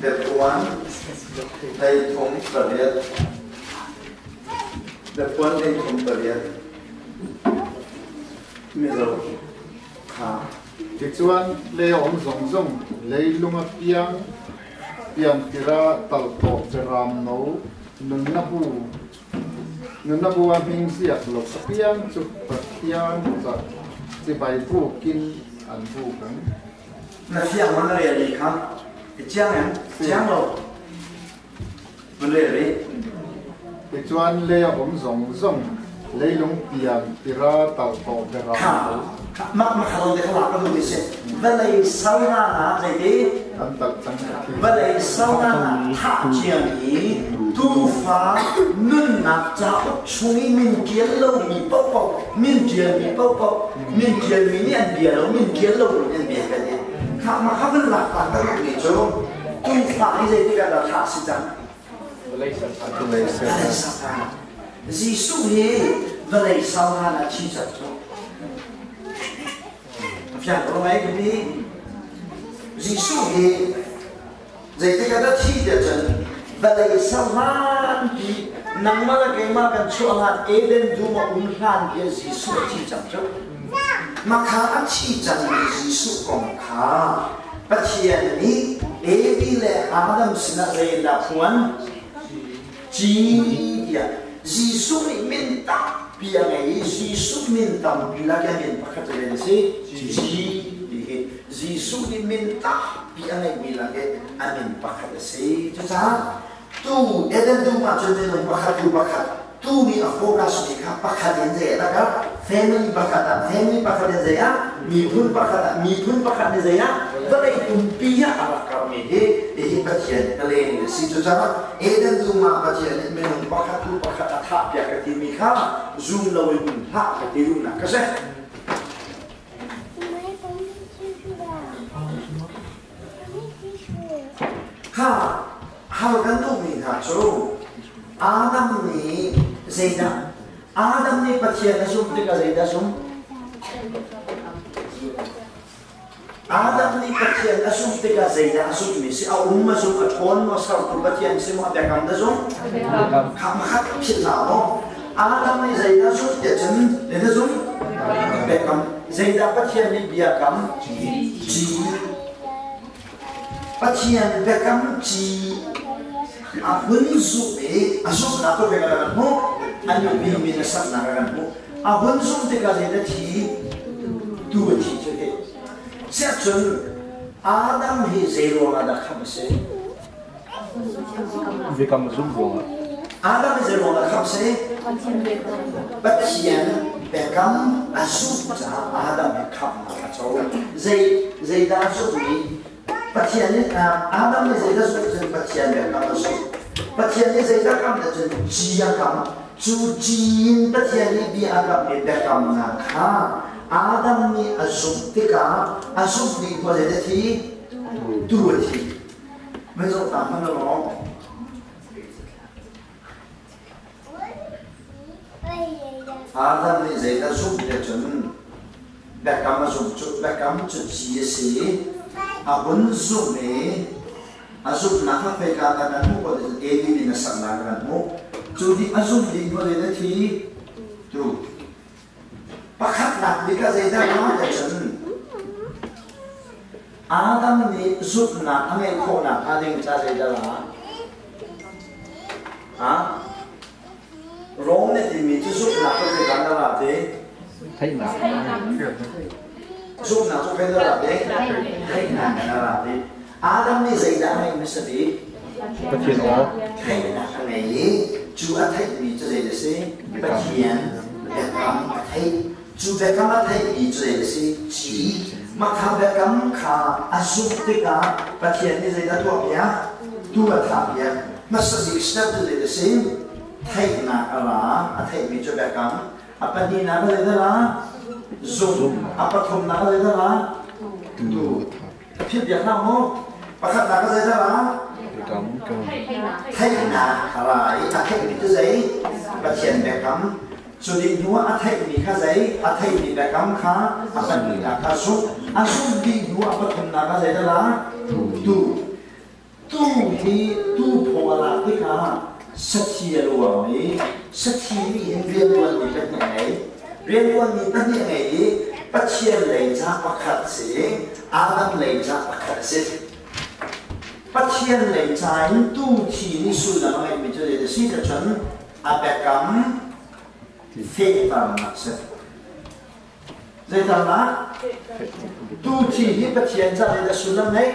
Biapuan 38. Biaphuan 38. Mizo kha. Tichuan lei a awm zawng zawng leilung a piang pian tira tal tawh Beram no nunna bu nunna bu a hming ziak loh apiang chu Pathian chah chibai bukin an buk ang. Na fiang maw na rel mi kha? I chiang em? Chiang lo. Van rel rih. Tichuan lei a awm zawng zawng leilung pian tira tal tawh ber ah Kha, lo. kha, mah mah kha lo te kha lak ka duh mi si. Vawlei sal nga na zeiti? An talh cang a thi. Vawlei sal nga na thah ciam i tuufa nunnak cauk chung i min ṭial lomi paohpaoh, min ṭialmi paohpaoh, min ṭialmi nih an bia lo, min ṭial lomi nih an bia kan i. Kha mah kha van lak ta ka duhmi cu tuufa hi zeitik ah dah thah si cang? Vawlei ser Vawlei ser Jesuh hi vawlei ser hlan ah thi cang cu. Fiang ko ngai ka ti. Jesuh hi zeitik ah dah thi tiah cun vawlei ser hlan pi nangmah le keimah kan chuah hlan Eden dum a um hlan tiah Jesuh a thi cang cu. Makha a thi cangmi Jesuh kong kha Pathian nih Evi le Adam sinah zeidah phuan? Ci tiah Jesuh nih min tampi a ngei i Jesuh min tampi lak i a min pakhat cu zei a si? Ci ti hi Jesuh nih min tampi a ngeihmi lak i a min pakhat a si. Cucaah Tu Eden dum ahcun minung pakhat tu pakhat tu nih a focus mi kha pakhat in zei a tak ah family pakhat ah family pakhat in zei ah miphun pakhat ah miphun pakhat in zei ah vawlei pumpi ah a rak karmi hi hihi Pathian plan a si. Cucaah Eden dum ah Pathian nih minung pakhat tu pakhat a thah piak ka timi kha zum loin um hlah ka ti duhnak ka si. Kha hal kan duhmi hna cu Adam nih zeidah Adam nih Pathian a zumh tikah zeidah a zumh? Adam nih Pathian a zumh tikah zeidah a zumhmi si? A um a zumh, a ṭhawn maw, sertu Pathian si maw, a biakam dah zumh? Kha pakhat philh hlah maw? Adam nih zeidah zumh tiah cun zeidah zumh? Biakam. Zeidah Pathian nih biakam? Ci. Pathian biakam ci a hun zumh i a zumhnak cu kan kan hmuh. A nupi min a saknak kan hmuh. A hun zumh tikah zeidah thi? Tu a thi cu hi. Siahcun Adam hi zei ruangah dah khamh a si? Biakam a zumh ruangah. Adam hi zei ruangah khamh si? Pathian biakam a zumh caah Adam hi khamhnak a co. Zei zeidah a zumh i Pathian nih Adam nih zeidah zumh cun Pathian biakam a zumh. Pathian nih zeidah kam dah cun ci a kam. Cu ci in Pathian nih bia a kammi biakamnak kha Adam nih a zumh tikah a zumh ding khua zeidah thi? Tu a thi. Nan zoh ta hmanh law. Adam nih zeidah zumh tiah cun biakam a zumh cu biakam cu ci a si a hun zumh i a zumhnak kha khoika dah kan hmuh ko ti Eli nih na saknak kan hmuh cu nih a zumh ding ko zeidah thi tu Pakhatnak bik ah zeidah a ti cun Adam nih zumhnak a ngeih khawhnak hnga ding ca zeidah la? Ha? Rom na timi cu zumhnak cu zeidah na la ti? Theihnak. Zumhnak cu zeidah la ti? Theihnak na la ti. Adam nih zeidah a ngeih hmasa bik? Pathian aw. Theihnak a ngei i cu a theihmi cu zei a si? Pathian biakam a theih. Cu biakam a theihmi cu zei a si? Ci. Mah kha biakam kha a zumh tikah Pathian nih zeidah a tuahpiak? Tu a thahpiak. Hmasa bik step cu zei a si? Theihnak a ra. A theihmi cu biakam. A pahnihnak a zeidah ra? Zumh. A pathumnak a zeidah ra? Tu. Philh biak hlah mu. Pakhatnak ka zeidah ra? Theihnak a ra i a theihmi cu zei? Pathian biakam. Cu dih hnu ah a theihmi kha zei? A theihmi biakam kha a pahnihnak kha zumh. A zumh dih hnu ah pathumnak ah zeidah ra? Tu. Tu hi tu phaw a lak tikah sathi a luang i sathi nih hin rianṭuanmi pahnih a ngei. Rianṭuanmi pahnih a ngei i Pathian lei ca pakhat si i Adam lei ca pakhat a si. Pathian lei ca in tu thi nih sullam a ngeihmi cu zei a si ti cun a biakam fehternak a si. Zeitalnak? Tu thi hi Pathian ca in a sullam ngei?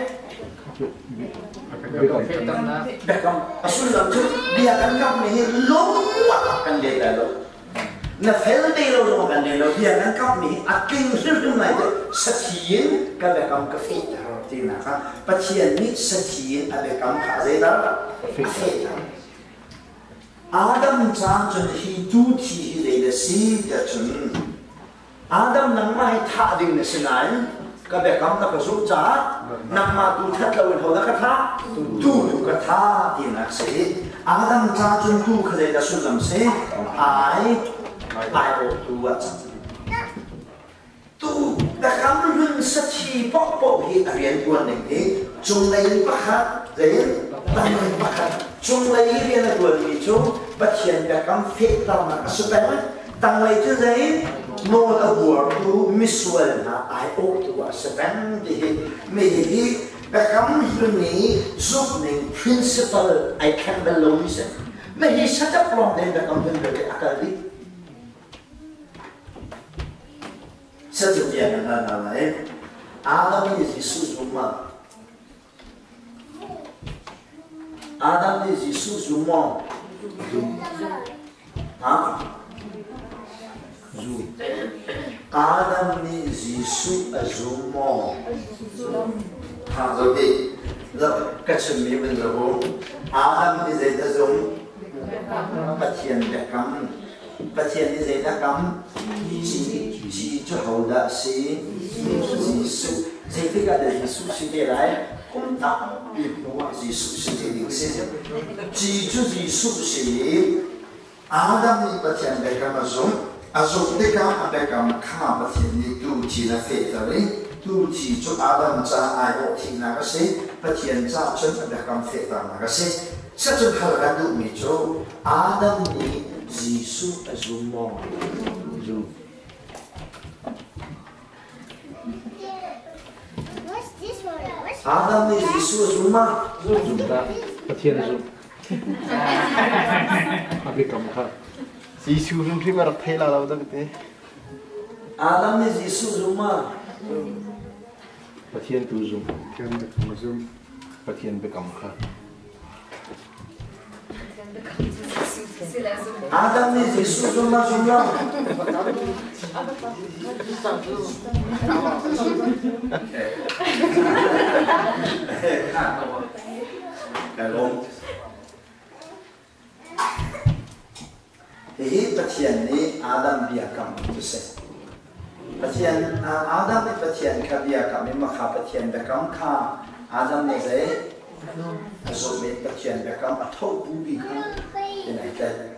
Biakam. A sullam cu bia kan kammi hi lungruak kan let lai lo. Na fel te lo zong kan let lo. Bia kan kammi hi a tling hrimhrim lai te sathi in ka biakam ka fehter tinak ah Pathian nih sathi in a biakam kha zeidah? A fehter. Adam caan cun hi tu thi hi zei na si tiah cun Adam nangmah hi thah ding na si nain ka biakam na ka zumh caah nangmah tu that loin ho dah ka thah tu tu ka tha tinak si. Adam ca cun tu kha zei dah sullam si ai ai tu ah cang Tu biakam hlun sathi paohpaoh hi a rianṭuan ning hi cunglei pakhat zein tanglei pakhat cunglei i rian a ṭuanmi cu Pathian biakam fehternak a si peng. Tanglei cu zei nawl a buartu misual hna aiawhtu a si peng ti hi mi hi biakam hlun i zumhning principle ai thleng bal lomi si. Mah hi satap lawng tein biakam hlun vialte a kal dih. Sacatiah kan hal hna lai. Adam nih Jesuh zum ma? Adam nih Jesuh zum maw? Zum. Ha? Zum. Adam nih Jesuh a zum maw? Zum. Ha, zo ti. Ka chimmi van zo. Adam nih zei dah zum? Pathian biakam. Pathian nih zeidah kam? Ci cu hodah a si? Jesuh. Zeitik ah dah Jesuh si te lai? Kum tampi hnu ah Jesuh si te ding si. Ci cu Jesuh si i Adam nih Pathian biakam a zumh. A zumh tikah a biakam kha Pathian nih tu ci a fehter i tu ci cu Adam ca aiawh thihnak a si. Pathian ca cun a biakam fehternak a si. Sacun hal kan duhmi cu Adam nih Jesuh a zum maw? Zum. Adam nih Jesuh a zum ma? Zum dah. Pathian a zum. A biakam kha. Jesuh hrimhrim a rak thei la lo dak te. Adam nih Jesuh zum ma? Pathian tu zum. Pathian biakam a zum. Pathian biakam kha. Adam nih Jesuh zum a zum lo. Hihi Pathian nih Adam biakam cu si. Pathian Adam nih Pathian kha biakam i makha Pathian biakam kha Adam nih zei a zumh i Pathian biakam a thohtu bi kha in ai tlaih.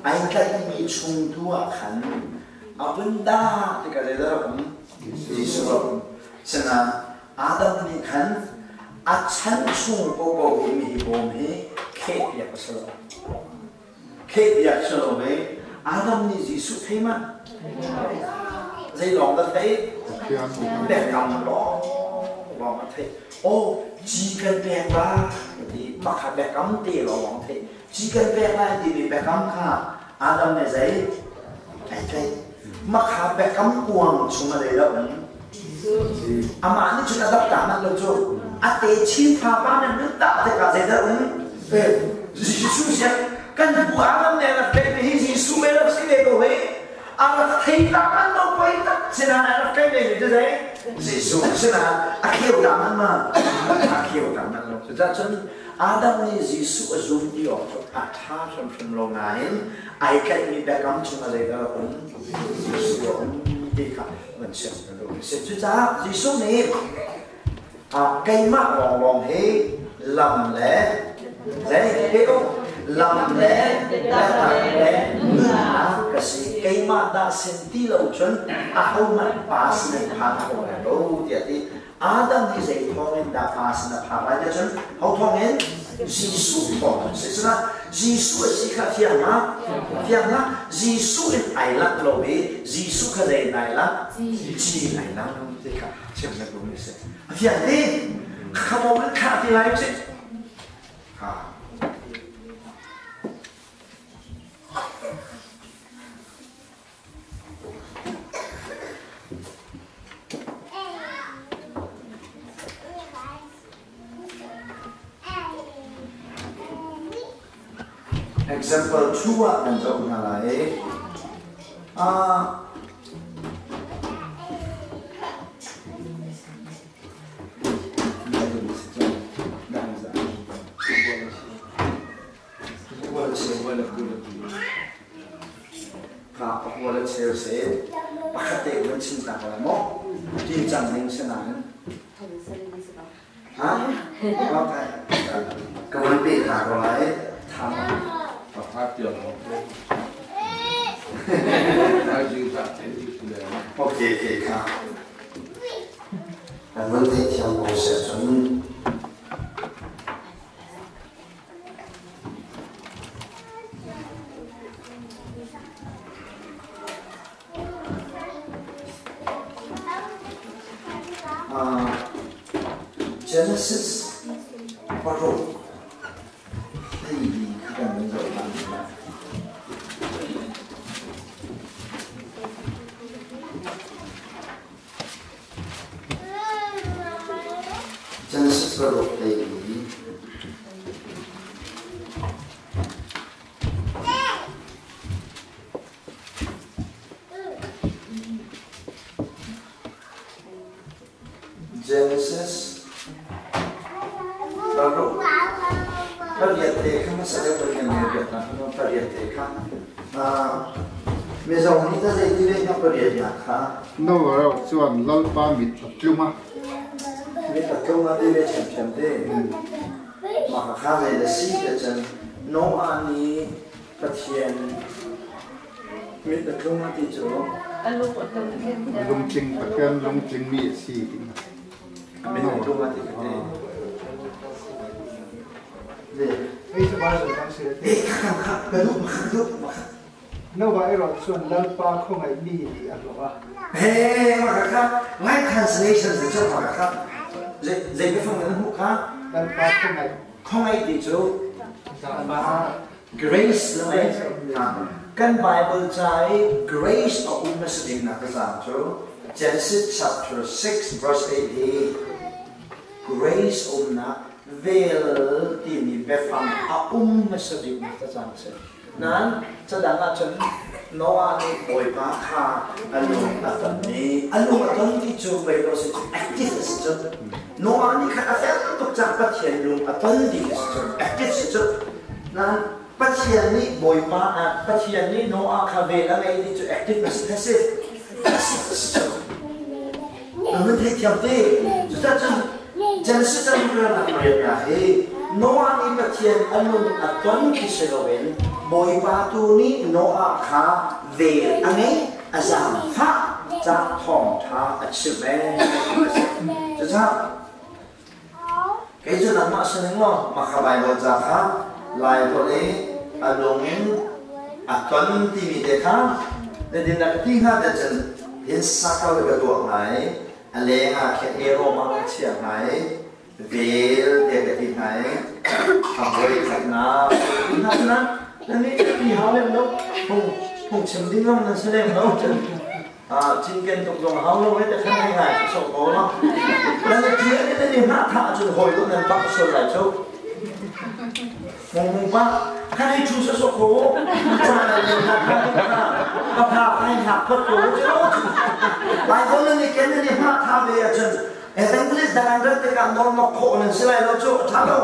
Ai tlaihmi chung tu ah khan a vun dah tikah zeidah rak um? Jesuh rak um. Sinain Adam nih khan a chan chung paohpaoh hi mihi bawm hi khehpiak a si lo. Khehpiak si lo ve. Adam nih Jesuh thei ma? Zei lawng dah thei? Biakam lawng lawng a thei. Oh, ci kan pek la ti makha biakam te lawng thei. Ci kan pek lai timi biakam kha Adam nih zei? Ai thei. Makha biakam kuang chung a lei lo um. Amah nih cun a dap ta manh lo cu. A te chin fa pa nan nun ta te ka zeidah um? Jesuh siang kan bu Adam nih rak tlaih mi hi Jesuh me rak si ve ko hei. A rak thei ta man lo poi tak sinain a rak tlaih ve mi cu zei? Jesuh sinain a kheu ta man ma? A kheu ta man lo. Cucaah cun Adam nih Jesuh a zum ti awk cu a ṭha hrimhrim lo nain ai tlaihmi biakam chungah zeidah a um? Jesuh a um ti kha van chim ka duh a si. Cucaah Jesuh nih keimah lawnglawng hi lam le zei he lam le biatak le nunnak ka si. Keimah dah sin ti lo cun ahohmanh Pa sin an phan kho lai lo tiah a ti. Adam hi zei thawngin dah Pa sin a phak lai tiah cun ho thawngin? Jesuh thawngin si. Cucaah Jesuh a si kha fiang ma? Fiang ma? Jesuh in ai langh lo i Jesuh kha zei in ai langh? Ci in ai langh ti kha chim na duhmi a si. A fiang ti? Kha moment kha ti lai usih. Ha. Example 2 ah kan zoh hna lai. Pakua le cheu se pakhat te kan chim ta ko lai maw? Tin cang ning si nain. Ha? Ka van pe ta ko lai. Tham. Pakhat tiang Okay, okay, kha. Kan van theih thiam ko seh cun Genesis paruk hei kha kan van zoh lan lai. Genesis paruk hei Genesis paruk pariat te kha hmasa deuh kan kan biak hna kha pariat te kha Mizo nih ta zei ti ve hna pariat nak kha Noah chuan Lalpa mit a tlum a. Mit a tlum a ti ve ṭhiamṭhiam te. Mah kha zei da si te cun Noah nih Pathian mit a tlung a ti cu. Lungtling Pathian lungtling mi a si ti. Mit a tlung a ti ka te. Hei cu Bible kan si. Eh, kha kha ka duh ka duh. Noah erawh cun Lalpa khawngaih mi nih a hlawh a. He mah kha ngai translation se cu mah kha zei zei biafang nan hmuh kha Lalpa khawngaih. Khawngaih ti cu grace le mei kan Bible ca i grace a um hmasa bik nak caan cu Genesis chapter 6 verse 8 hi grace umnak vel timi biafang a um hmasa bik nak caan a si. Nain cadang ahcun Noah nih Bawipa kha a lung a ton i a lung a ton ti cu pei lo si cu active a si cu. Noah nih khan a fel tuk caah Pathian lung a ton ti a si cu active si cu. Nain Pathian nih Bawipa Pathian nih Noah kha vel a ngei ti cu active a si passive passive a si cu. Na hun theithiam te. Cucacun Genesis caang riannak hi Noah nih Pathian a lung a ton khi si loin Bawipa tu nih Noah kha vel a ngeih, a zaangfah ca thawngṭha a chimh ee. Cucaah kei cu nangmah sining law mah kha Baibal ca kha Lai holh i a lung a ton timi te kha na din na ka ti hnga te cun hin sakal ka tuah hnga i a leng ah khin rom ah ka chiah hna i vel te ka ti hna i a voi khatnak ti hna na nan nih ti hau lem lo phung phung chim ding zong nan si lem lo cun cinken tuk zong hau lo te khan ngai ngai so ko no nan ti an nan i hna tha cun hawi do nan bak sual lai chu Mung pa kan ei chu sa so ko cha na le na kha kha pa pha kai na phot ko chu lai ko nan ni ken ni ma tha ve a chun evangelist dang rat te ka nor nok kho nan si lai lo chu tha lo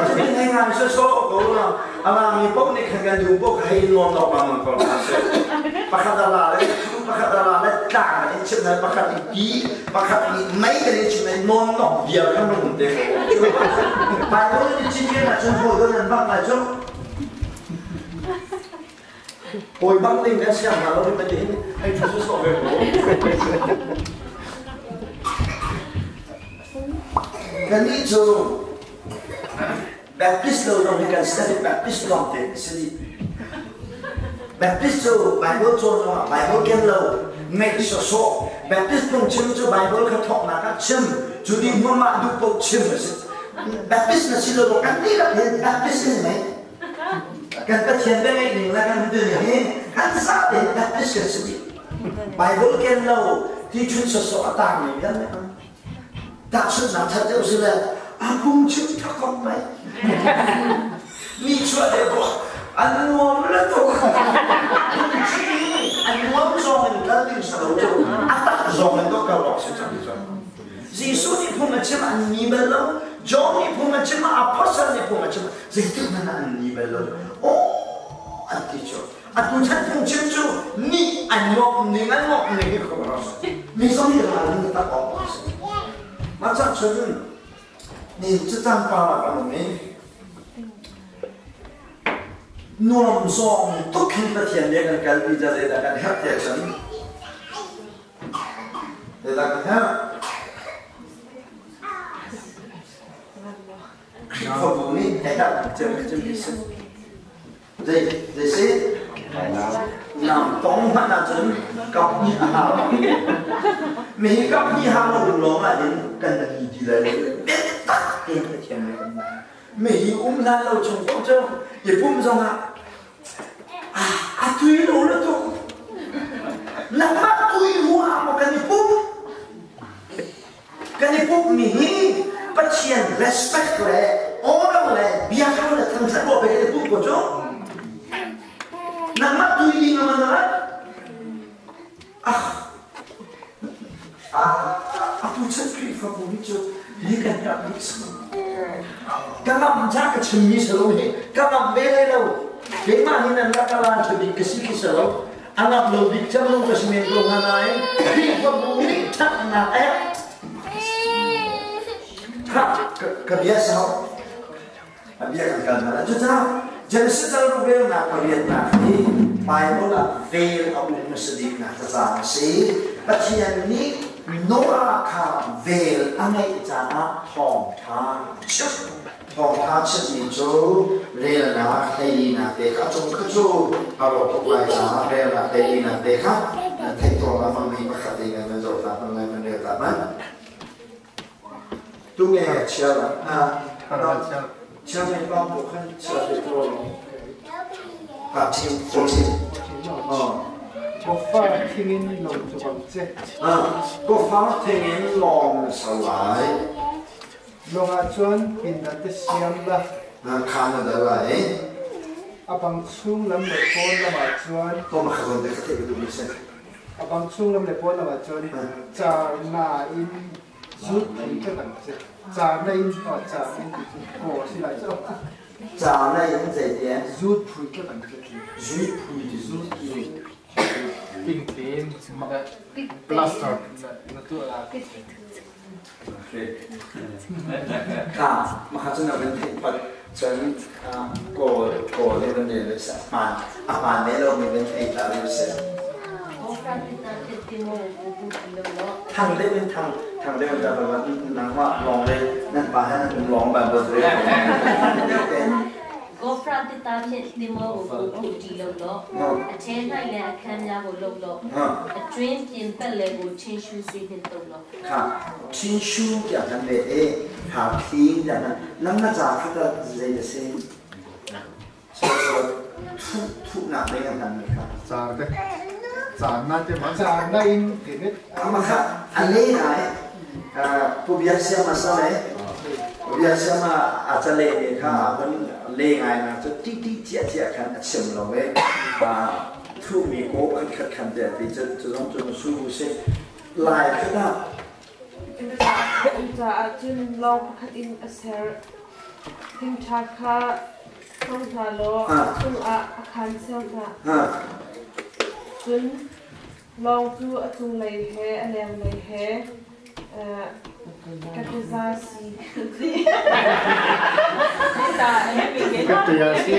chu ni ngai ngai so so ko la ala mi pok ni khan kan du pok hei nuam nok ma man ko la se pakhat ala le chu pakhat ala le tlang in chim na pakhat i pi pakhat nih mei kan in chim i nawn nok vial kan rung te ko Bible nih chin ah cun hawi nan bak lai cu. Hawi bang ding kan siang hna lo hi pati hin hei thu su sawh ve ko. Kannih cu Baptist lo zong hi kan study Baptist lawng te si dih. Baptist cu Bible cawn zongah Bible ken lo ngeih sawsawh. Baptist phungchim cu Bible kha thawknak ah chim, cu dih hnu mah duh paoh chim a si. Baptist na si lo kan dihlak hin Baptist in mei. Kan Pathian bia ngeih ning le kan dun hi kan za tein Baptist kan si dih. Bible ken lo ti chun sawsawh a tang mi vialte. Tahchunhnak that deuh si le a phungchim thakok mai. Mi chuah deuh ko an nuam le tuk. Phungchim hi an nuam zong in kal ding sa lo cu a tak zong in kal awk si cang cu. Jesuh nih phung a chim an ni bal lo. John nih phung a chim apostle nih phung a chim zeitik hmanh ah an ni bal lo. Oh an ti cu. Atu chan phungchim cu nih an nuamh ning an nuamh ning hi khuaruah mi zong nih ral in tak awk a si. Mah cah cun ni cu tlangpar ah kan um i nuam zawng tuk hin Pathian nih kan kalpi ca zeidah kan herh tiah cun zeidah kan herh? Khrihfabu nih a herh cem cem si. Zei si? Nam tong hmanh ahcun kap hnih a hau. Mi hi kap hnih hau lo lawng ah hin kan ni ti lai lo. Biatak tein Pathian nih kan Mi hi um hlan lo chung paoh cu i pum zong ah a tui lo le tuk. Nangmah tui ruah maw kan i pum? Kan i pumhmi hi Pathian respect le honor le biakam le thangṭhat ruah pe kan i pumh ko cu. Nangmah tui ding a man ah ah ah atu chan Khrihfabu hi cu hi kan kap dih si. Ka ngam ca ka chimmi si lo hi ka ngam ve lai lo. Keimah hi nan rak ka la ṭha bik ka si khi si lo. A ngam lo bik cem lo ka si men ko hnga nain Khrihfabu nih ṭhatnak eh ka bia sau a bia kan kal hna cucaah Genesis rubelnak pariatnak hi Bible ah vel a um hmasa biknak tacang a si. Pathian nih Noah kha vel a ngeih caah thawngṭha a chimh. Thawngṭha chimmi cu relnak hleilinak te kha a cung kha cu a rawk tuk lai caah relnak hleilinak te kha theih tawn a hmangmi pakhat in nan zoh ta hmang lai nan rel ta hmanh. Tunge chia chia mai pa ko khan chia te to ha chim 14 Kofa thingin lawng cu bang che. Kofa thingin lawng sa lai. Lawng ah cun pindan te siam la. Kha na dal lai. A bang chung lam le pawn lam ah cun. Tom kha zawn te ka theih duh mi si. A bang chung lam le pawn lam ah cun car na in zut phui ka dang che. Car na in car in ti cu ko si lai cu. Car na in zei ti Zut phui ka dang che. Zut phui ti zut phui. Ping tein plaster na tuah la. Kha maka cu na van theih pat cun kawl kawl i van rel seh a hmaan ne lomi van thei ta rel seh. Thang deuh in thang thang deuh in ta nangmah lawng le nan pa he nan um lawng ban bot re. Gofra ti ta phet ti mo bu ti lo lo a the nai le a khan ya bo lo lo a train tin pel le bu chin shu sui hin to lo Kha Chin Shu tiah kan leh i Hau Thling tiah kan nang na ca kha tah zei na si? So so thuh thuhnak lei kan hman mi kha. Car te car na te ma car na in te met ama kha a le ngai pu biak siam a sa le pu biak siam a a ca le ne kha a le ngai na cu ti ti cia cia khan a chim lo e thu mi ko khat khat khan te ti cu cu zong cu su si Lai khat ah. Cucaah cun lawng pakhat in a ser. Thingṭha kha hmang hna law a chungah a khaan ser hna. Cun lawng cu a cunglei he a lenglei he kataza si. Kataza si.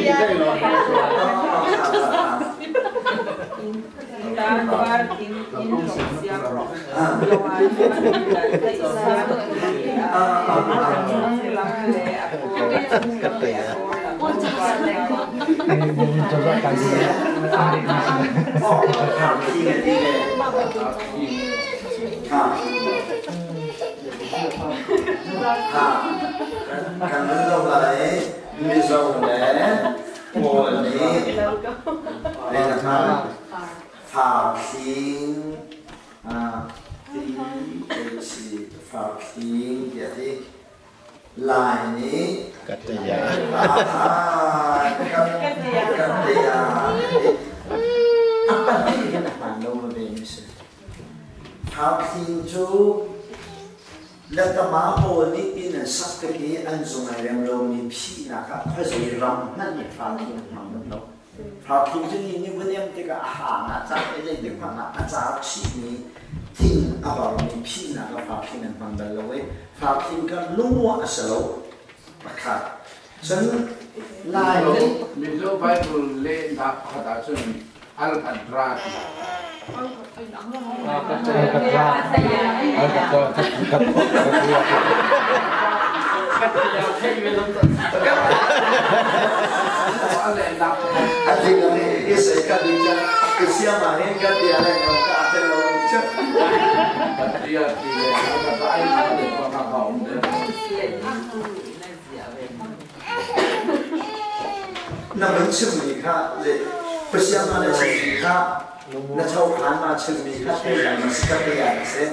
Kan lo lai Mizo le Kawl nih Farthling T-H Farthling tiah ti Lai nih Kataya Kataya a pahnih hin a hmaan lo veve mi si. Farthling cu Letama pawl nih inn an sak tik i an zung ai rem lomi phihnak ah khuazei ram hmanh nih farthling an hmang bal lo. Farthling cu ni nih vun em tikah a hang ah cak i zeitik hmanh ah a car chihmi thing a varmi phihnak ah farthling an hmang bal lo i farthling kha lungruah a si lo pakhat. Cun Lai Mizo Bible lehnak pakhat ahcun Al-Qadra ti. Na min chimmi kha Pathian na chimmi kha na chokhan ma chimmi kha na si ka te ah si.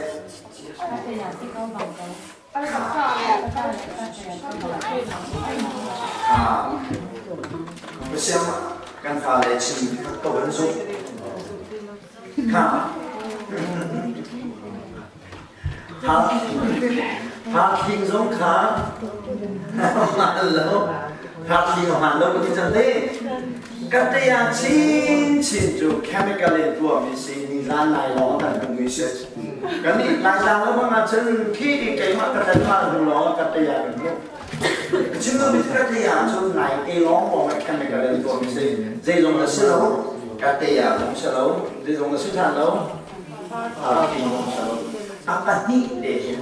Pathian kan fale chimmi kha ka van zumh. Kha Hak zong kha hmaan lo. Hak hmaan lo ka ti cang te. Ka te ah chinchin cu chemical in tuahmi si nizan lai lawng kan hmuhmi si. Kan nih Laitlang le bang ahcun khi keimah ka tlanh hnu lawng ka te ah kan hmuh. Chim lomi ka te ah cun nai te lawng lawng ah chemical in tuahmi si. Zeizong a si lo. Ka te ah zong si lo. Zeizong a si ṭhan lo. A pahnih te hin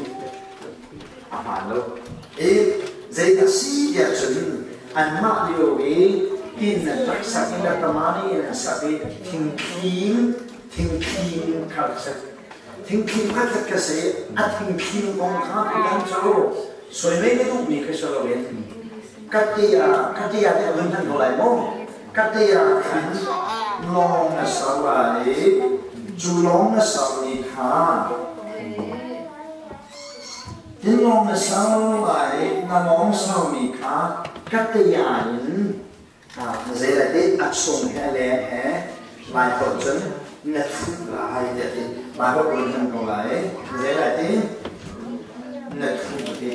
a hmaan lo. I zei a si tiah cun anmah lio i inn an rak sak i Latamani in an sak i thingthling thingthling kha rak si. Thingthling kha khat ka si a thingthling kong kha tutan cu soi mei ka duhmi khi si loin katia katia te a vun hman ko lai maw? Katia khan lawng na ser lai i cu lawng na sermi kha tin lawng na ser lai i na lawng sermi kha katia in zei lai ti a chung he a leng he lai holh cun na thuh lai tiah ti lai holh in hman ko lai zei lai ti na thuh ti.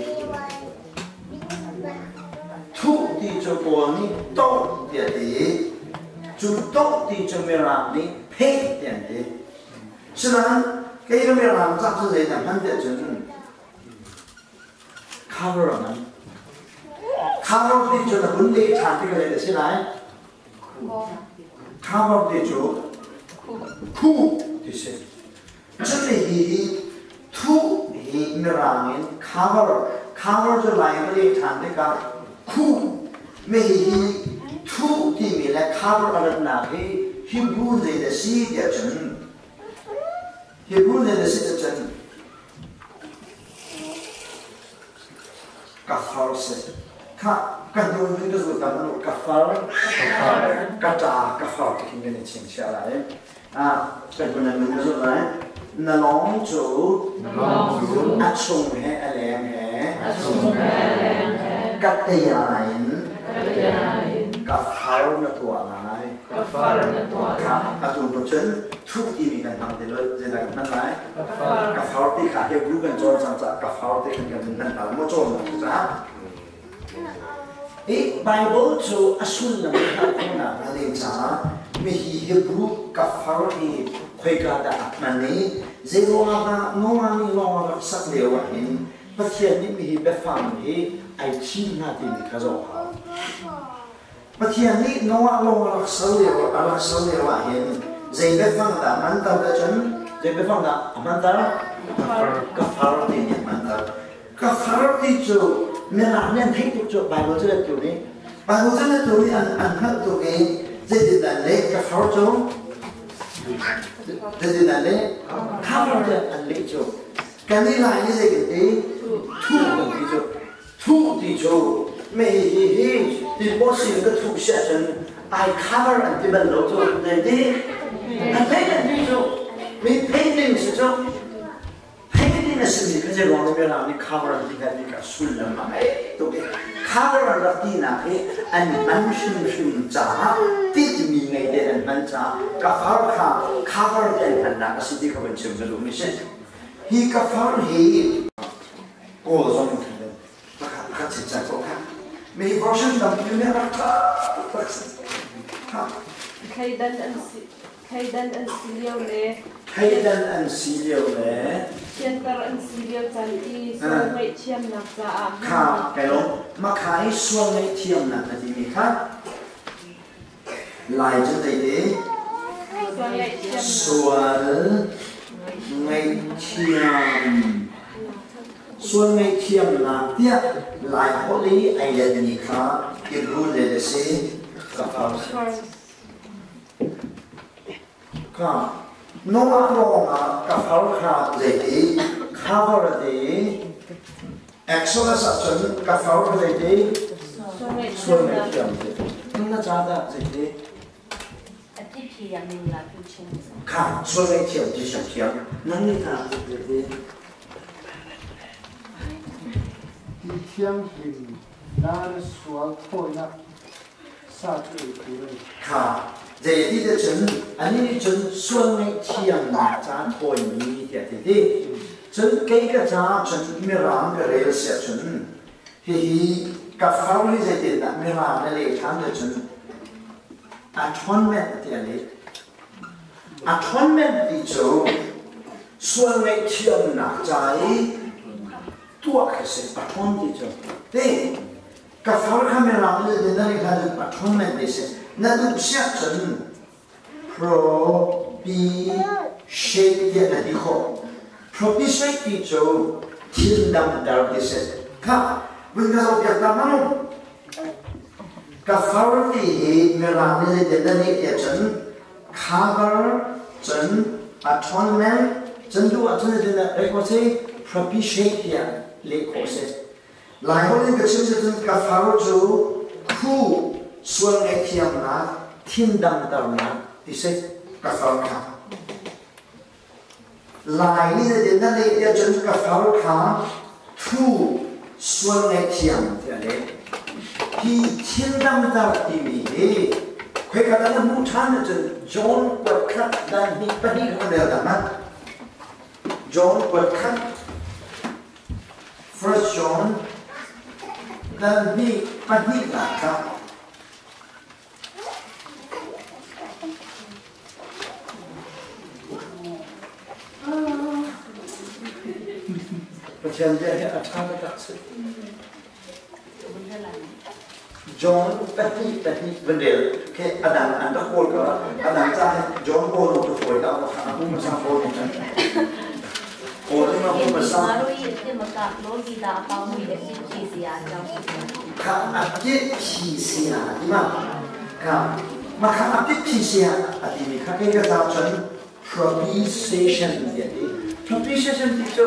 Thuh ti cu Kawl nih toh tiah ti i cu toh ti cu Mirang nih pheh tiah an ti. Sinain kei ka Mirang ca cu zeidah hman tiah cun cover a hman. Cover ti cu na vun leh ṭhan tikah zei a si lai? Cover ti cu khuh ti si. Cun hihi thuh hi Mirang in cover, cover cu Lai in ka leh ṭhan tikah khuh mi hihi thuh timi le cover a ratnak hi Hebrew zei dah si tiah cun Hebrew zei dah si tiah cun kafar si. Kha ka hnu in ka zul ta hmanh kafar, ka ṭa kafar ti khin kan i chingchiah lai. Ah, kan kun nan ka zulh lai. Na lawng cu a chung he a leng he ka tea in ka far na tuah lai. Kha atu pa cun thuh timi kan hmang ti lo zeidah kan hman lai? Ka far ti kha Hebrew kan cawn cang caah ka far ti khan kan hman ta maw cawn na caah. Hi Bible cu a sullam i hngalh khawhnak hnga ding caah mihi Hebrew kafar hi khoika dah a hman i zeiruangah dah Noah nih lawng a rak sak lio ahhin Pathian nih mihi biafang hi ai thim hna timi kha zoh hau. Pathian nih Noah lawng a rak ser lio a rak ser lio ahhin Zei biafang dah hmanter dah cun zei biafang dah a hmanter? Kafar ti nih a hmanter. Kafar ti cu mirang nih an theih tuk cu Bible cu let tu nih Bible cu let tu nih an an hngalh tuk i zeitindah leh kafar cu zeitindah leh cover tiah an leh cu kan i lai ni zei kan ti thu kan ti cu thu ti cu me hi hi hi ti maw sin ka thu si ahcun I cover an ti bal lo cu zei ti an theih an ti cu mi painting si cu painting a simi kha zei ruang mirang nih cover an ti hnga ti kha sullam a ngei tuk i cover an rak tinak hi an hman hrimhrim caah titmi ngei tein an hman caah kafar kha cover te an hmannak a si ti kha van chim ka duhmi si. Hi kafar hi Kawl zong in khan pakhat pakhat chinchai ko kha. Mi version tampi nih rak ṭha tuk si. Thleidan an si thleidan an si lio le thleidan an si lio le thianter an si lio caan i sual ngaihthiamnak caah kha kai lawm makha i sual ngaihthiamnak na timi kha Lai cu zeiti sual ngaihthiam sual ngaihthiamnak tiah Lai holh i ai letmi kha i rul le a si ka Kha Noah lawngah ka far kha zeiti cover a ti Exodus ah cun ka far kha zeiti sual ngaihthiam ti na ca dah zeiti kha sual ngaihthiam ti siam nang nih ta zeiti Ti thianghlim na sual thawinak sa cu ei tur a ni. Kha zeiti te cun anih nih cun sual ngaihthiamnak ca thawimi tiah ti ti. Cun kei ka caah cun mirang ka rel siah cun hihi ka far hi zeitindah mirang na leh ṭhan te cun atonement tiah leh. Atonement ti cu sual ngaihthiamnak ca i tuah khi si atonement ti cu. Ti Ka far kha mirang le na nih kha a ṭhawn men te si. Na duh siah cun propitiate tiah na ti khawh. Propitiate ti cu thil damter ti si. Kha vun ka zohpiak ta hmang. Ka far ti hi mirang nih zeitin na nih tiah cun cover cun atonement cun duh ahcun zeitin dah rek ko si propitiate tiah leh khawh si. Laiholh in ka chim cun ka far cu phu sual ngaihthiamnak thin damternak ti si ka far kha. Lai nih zeitin na leh tiah cun ka far kha phu sual ngaihthiam tiah leh. Hi thin damter timi hi khoikhat ah na hmuh ṭhan ahcun John kuat khat dan hnih pahnih kha rel ta hmanh. John kuat khat First John dal hnih pahnihnak kha Pathian bia hi a ṭha taktak si. John pahnih pahnih van rel khi a dang an rak kawl ka a dang ca hi John kawl tu fawi ka a pum sa kawl ni kan kawl ni ma pum sa kha a ti phi sia ti ma kha ma kha a ti phi sia a ti mi kha ke ka za chun propitiation ti ti propitiation ti cu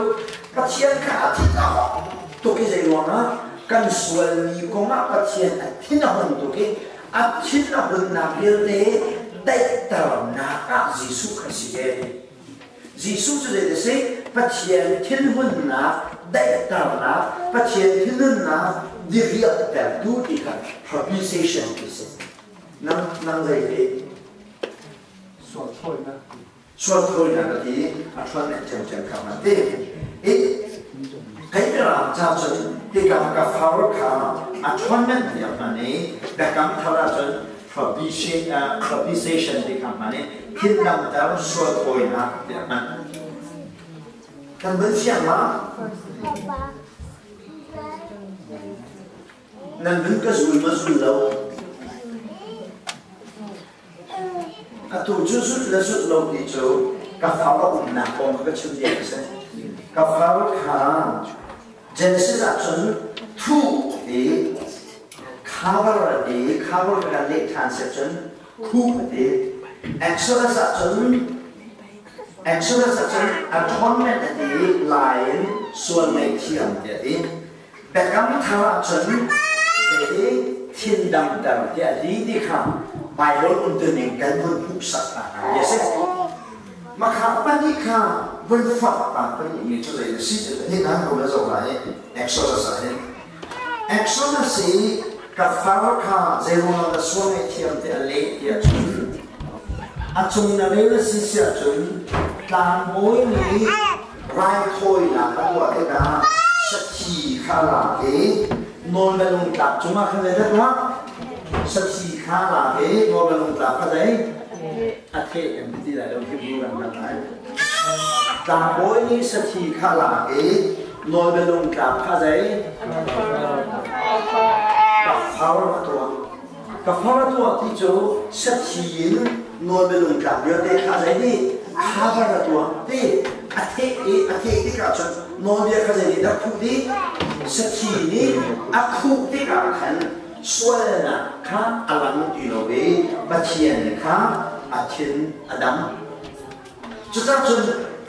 Pathian kha a thin a hawng tuk i zei ruangah kan sualmi kongah Pathian a thin a hun tuk i a thin a hunnak vialte daihternak ah Jesuh kha si ve Jesuh cu zei si Pathian thinhunnak daihternak Pathian thinhunnak diriahtertu ti kha propitiation ti si nang nang zei ti Sual thawinak. Sual thawinak a ti a ṭhuan nih ṭhiamṭhiam kha a ti. I hei mirang ca cun hika ka far kha a ṭhuanment ti a hman i biakam thar ahcun propitiation ti kha hman i thil damter sual thawinak ti a hman. Kan vun fiang ma? Nan vun ka zul ma zul lo? Atu cu zulh le zulh lo ti cu ka far a umnak kong kha ka chim ding a si. Ka far kha Genesis ah cun thuh ti cover ti cover kan leh ṭhan seh cun khuh ti Exodus ah cun Exodus ah cun atonement a ti lai in sual ngaihthiam ti a ti. Biakam thar ah cun hihi thin damter tiah a ti ti kha Baibal umtuning kan vun hmuhsak ta hna ti a si. Makha pahnih kha vun fak ta pahnih mi cu zei na si ti hi nan ko na zoh lai i Exodus ah hin Exodus i ka far kha zeiruangah dah sual ngaihthiam ti a leh tiah cun a cung na rel a si siah cun tlangbawi nih raithawinak a tuah tikah sathi kha a lak i nawlbia tlak cungah khan zeidah tuah? Sathi kha a lak i nawlbia tlak kha zei? A theh kan ti lai lo Hebrew kan hman lai. Tlangbawi nih sathi kha a lak i nawlbia tlak kha zei? Kafar a tuah. Kafar a tuah ti cu sathi in nawlbia tlak vialte kha zei nih cover a tuah ti a theh i a theh tikah cun nawlbia kha zei nih dah khuh dih sathi nih a khuh tikah khan sualnak kha a lang ti lo i Pathian kha a thin a dam. Cucaah cun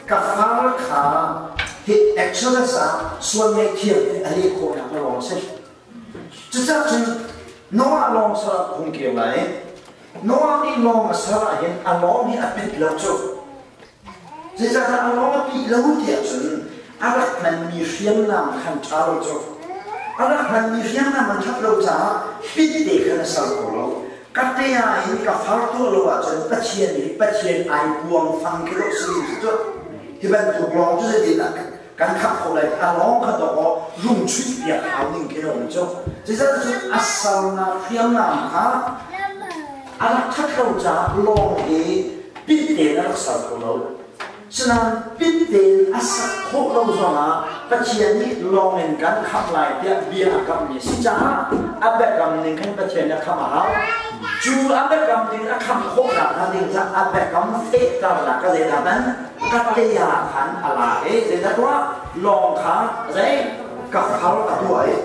ka far kha hi Exodus ah sual ngaihthiam a leh khawhnak a lawng a si. Cucaah cun Noah lawng salah hung kir lai. Noah nih lawng a ser ahhin a lawng hi a pit lo cu. Zeicahtiah a lawng a pih lo tiah cun a rak hmanmi hriamnam khan ṭha lo cu. A rak hmanmi hriamnam an ṭhat lo caah pit te khan a ser kho lo. Ka tea in ka far tuah lo ahcun Pathian nih Pathian ai puang fang khi dawh si cu. Hi bantuk lawng cu zeitindah kan khap kho lai a lawng kha dawk aw rung chuih piak hau ning khi um cu zeizat cun a sarnak hriamnam kha a rak that lo caah lawng hi pit tein a rak sar kho lo sinain pit tein a sak khawh lo zongah Pathian nih lawng in kan khamh lai tiah bia a kammi a si caah a biakam ning khan Pathian nih a khamh a hau cu a biakam ning a khamh khawhnak hnga ding caah a biakam fehternak ka zeidah hmanh Katea khan a la i zeidah tuah lawng kha zei ka far a tuah i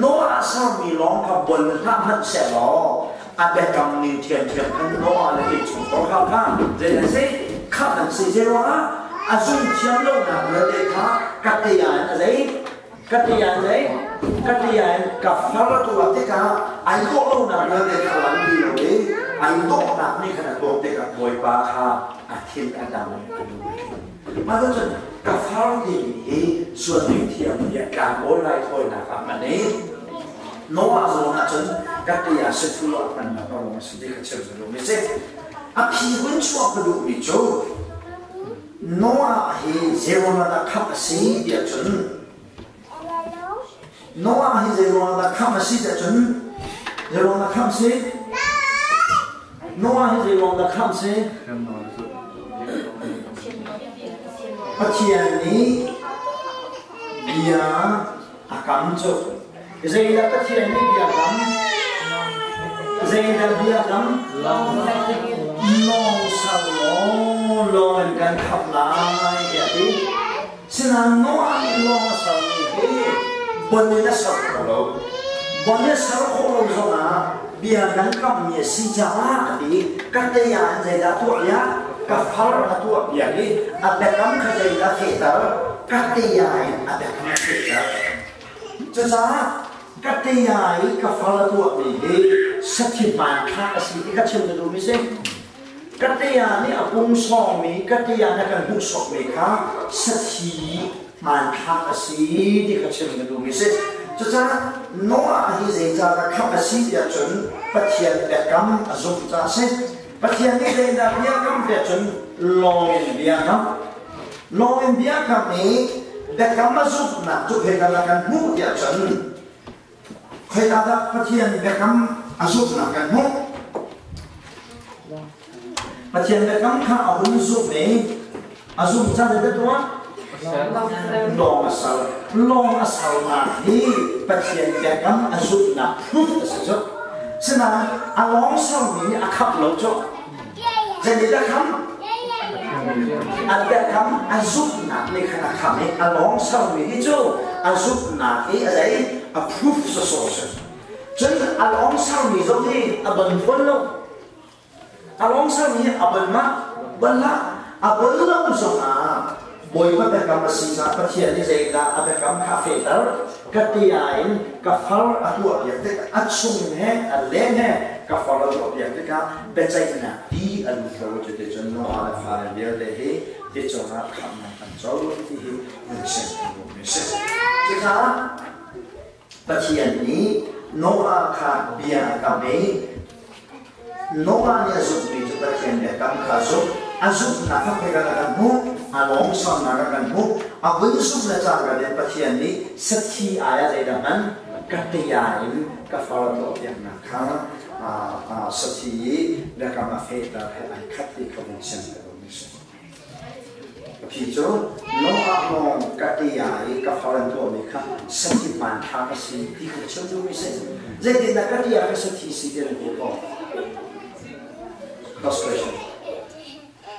Noah sermi lawng kha bon hlah hmanh sehlaw a biakam ning ṭhiamṭhiam khan Noah le innchungkhar kha kha zei an si khamh an si zei ruangah a zung thiam lonak vialte kha katea in a zei katea in zei katea in ka far a tuah tikah ai dawh lonak vialte kha lang ti lo i ai dawhnak nih khan a tuah tikah Bawipa kha a thin a dang. Mah cun ka far timi hi sual ning thiam tiah tlangawl raithawinak ah hman i Noah zawn ah cun ka te ah sathu ah hmannak a ruang a si ti kha chim ka duhmi si. A phi hun chuah ka duhmi cu Noah hi zeiruangah dah khamh a si tiah cun Noah hi zeiruangah dah khamh a si tiah cun zeiruangah dah khamh a si? Noah hi zeiruangah dah khamh a si? Pathian nih bia a kam cu. Zeidah Pathian nih bia a kam? Zeidah bia a kam? Lawng sal law lawng in kan khamh lai tiah a ti. Sinain Noah nih lawng a sermi hi bon in a ser kho lo. Bon in a ser khawh lo zongah bia kan kammi a si caah a ti. Ka te ah in zeidah tuah ya? Ka far a tuah piak i a biakam kha zeidah fehter? Ka te ah in a biakam a fehter. Cucaah ka te ah i ka far a tuahmi hi sathi hmanthlak a si ti kha chim na duhmi si. Katea nih a pung sawngmi katea na kan hmuhsawkmi kha sathi hmanthlak a si ti kha chim ka duhmi si. Cucaah Noah hi zeicahdah khamh a si tiah cun Pathian biakam a zumh caah a si. Pathian nih zeidah biakam tiah cun lawng in biakam. Lawng in biakam i biakam a zumhnak cu khoika kan hmuh tiah cun Khoika dah Pathian biakam a zumhnak kan hmuh? Pathian biakam kha a hun zumh i a zumh caan in tuah lawng a sal. Lawng a salnak hi Pathian biakam a zumhnak proof a si cu. Sinain a lawng salmi nih a khamh lo cu. Zeitindah kham? An biakam a zumhnak nih khan a kham i a lawng sermi hi cu a zumhnak i a zei a proof sawsawh a si. Cun a lawng sermi zong hi a bon fawn lo. A lawng sermi hi a bon ma? Bon hlah. A bon lo zongah Bawipa biakam a si caah Pathian nih zeidah a biakam kha a fehter? Ka tia in ka far a tuahpiak tikah a chung he a leng he ka far a tuahpiak tikah biaceihnak ti an hlo. Cuticun Noah le fale vialte hi ti cungah khamhnak an co ti hi vun chim kan duhmi a si. Cucaah Pathian nih Noah kha bia a kam i Noah nih a zumhmi cu Pathian biakam kha a zumh. A zumhnak kha khoika dah kan hmuh? A lawngsamnak ah kan hmuh. A vun zumh le cangka in Pathian nih sathi ai ah zeidah hman? Ka tia in ka far tuahpiaknak kha sathi i biakam a fehter he ai khat ti kha vun chim ka duhmi a si. Khi cu Noah lawng ka tia i ka far an tuahmi kha sathi hmanthlak a si ti kha chim duhmi si. Zeitindah ka tia ka sathi si ti nan hmuh khawh? First question.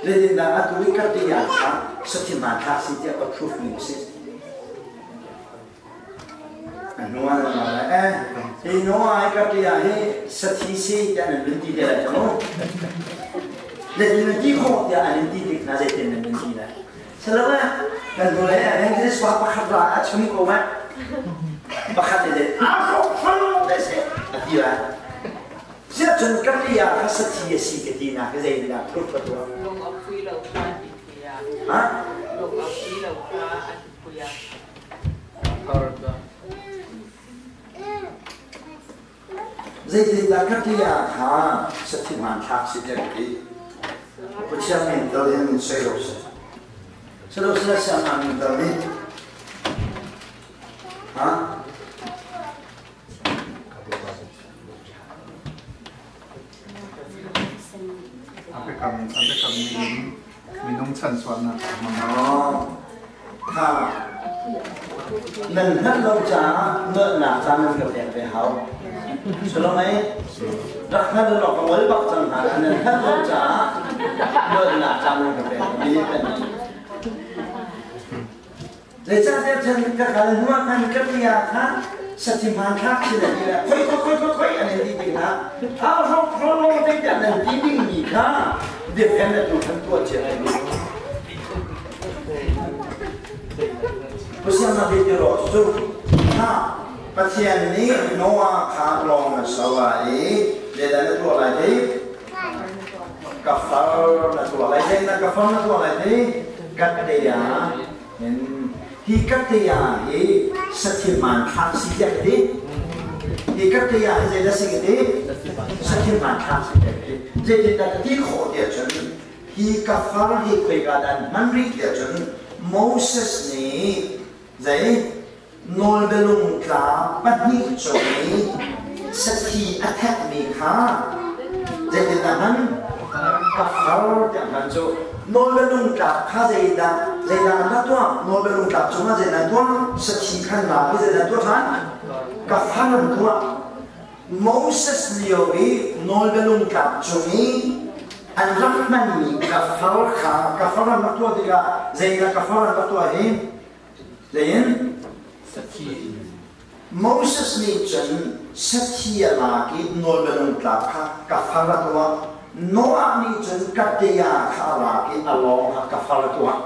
Zeitindah atu i ka tia kha sathi hmanthlak si tiah ka proof ning si? Noah nan ma lai eh. Hi Noah i ka tia hi sathi si tiah nan vun ti te lai cu. Zeitin nan ti khawh tiah an in ti tik hna zeitin nan vun ti lai. Salama kan hnu le evangelist pa pakhat ra a chim ko ma. Pakhat le a ro phalo te se a ti lai. Siah cun ka tia kha sathi a si ka ti na ka zeitindah proof ka tuah. Lung a phui lo kha an ti phui ah. Ha? Lung a phui lo kha an ti phui ah. Zeitindah ka tia kha sathi hmanthlak si tiah ka ti. Pathian min tal in sei lo si. Selo sila siang min tal nih. Ha? A biakam a biakam ning minung chan sualnak a hmang. Ha nan hngalh lo caah nolhnak caan nan ka pek ve hau. Sulomei rak hngal law ka ngol bak cang hna nan hngalh lo caah nolhnak caan nan ka pek mi kan Zeicahtiah cun ka kal hnuah khan ka tia kha sathi hmanthlak si le ti le khoi khoi khoi khoi khoi an in ti tikah thau hrok hrolo te tiah nan ti dingmi kha defend atu khan tuah cia lai mi. Pasian na ti ro cu ha Pathian nih Noah kha lawng na so i zeidah na tuah lai ti ka far na tuah lai zeidah ka far na tuah lai ti Katteya hi katteya hi sathil hmanthlak si tiah ka ti. Hi katteya hi zeidah si ka ti? Sathil hmanthlak si tiah ka ti. Zeitindah ka ti khawh tiah cun hi ka far hi khoika dah an hman rih tiah cun Moses nih zei nawlbialung tla pahnih cung i sathi a thekmi kha zeitindah hman? Ka far tiah hman cu. Nawlbialung tlak kha zeidah zeidah an rak tuah? Nawlbialung tlak cungah zeidah an tuah? Sathi khan lak i zeidah an tuah ṭhan? Ka far an tuah. Moses lio i nawlbialung tlak cung i an rak hmanmi ka far kha ka far an rak tuah tikah zeidah ka far an rak tuah hi? Zein? Sathi. Moses nih cun sathi a lak i nawlbialung tlak kha ka far a tuah. Noah nih cun ka tea kha a lak i a lawng ah ka far a tuah.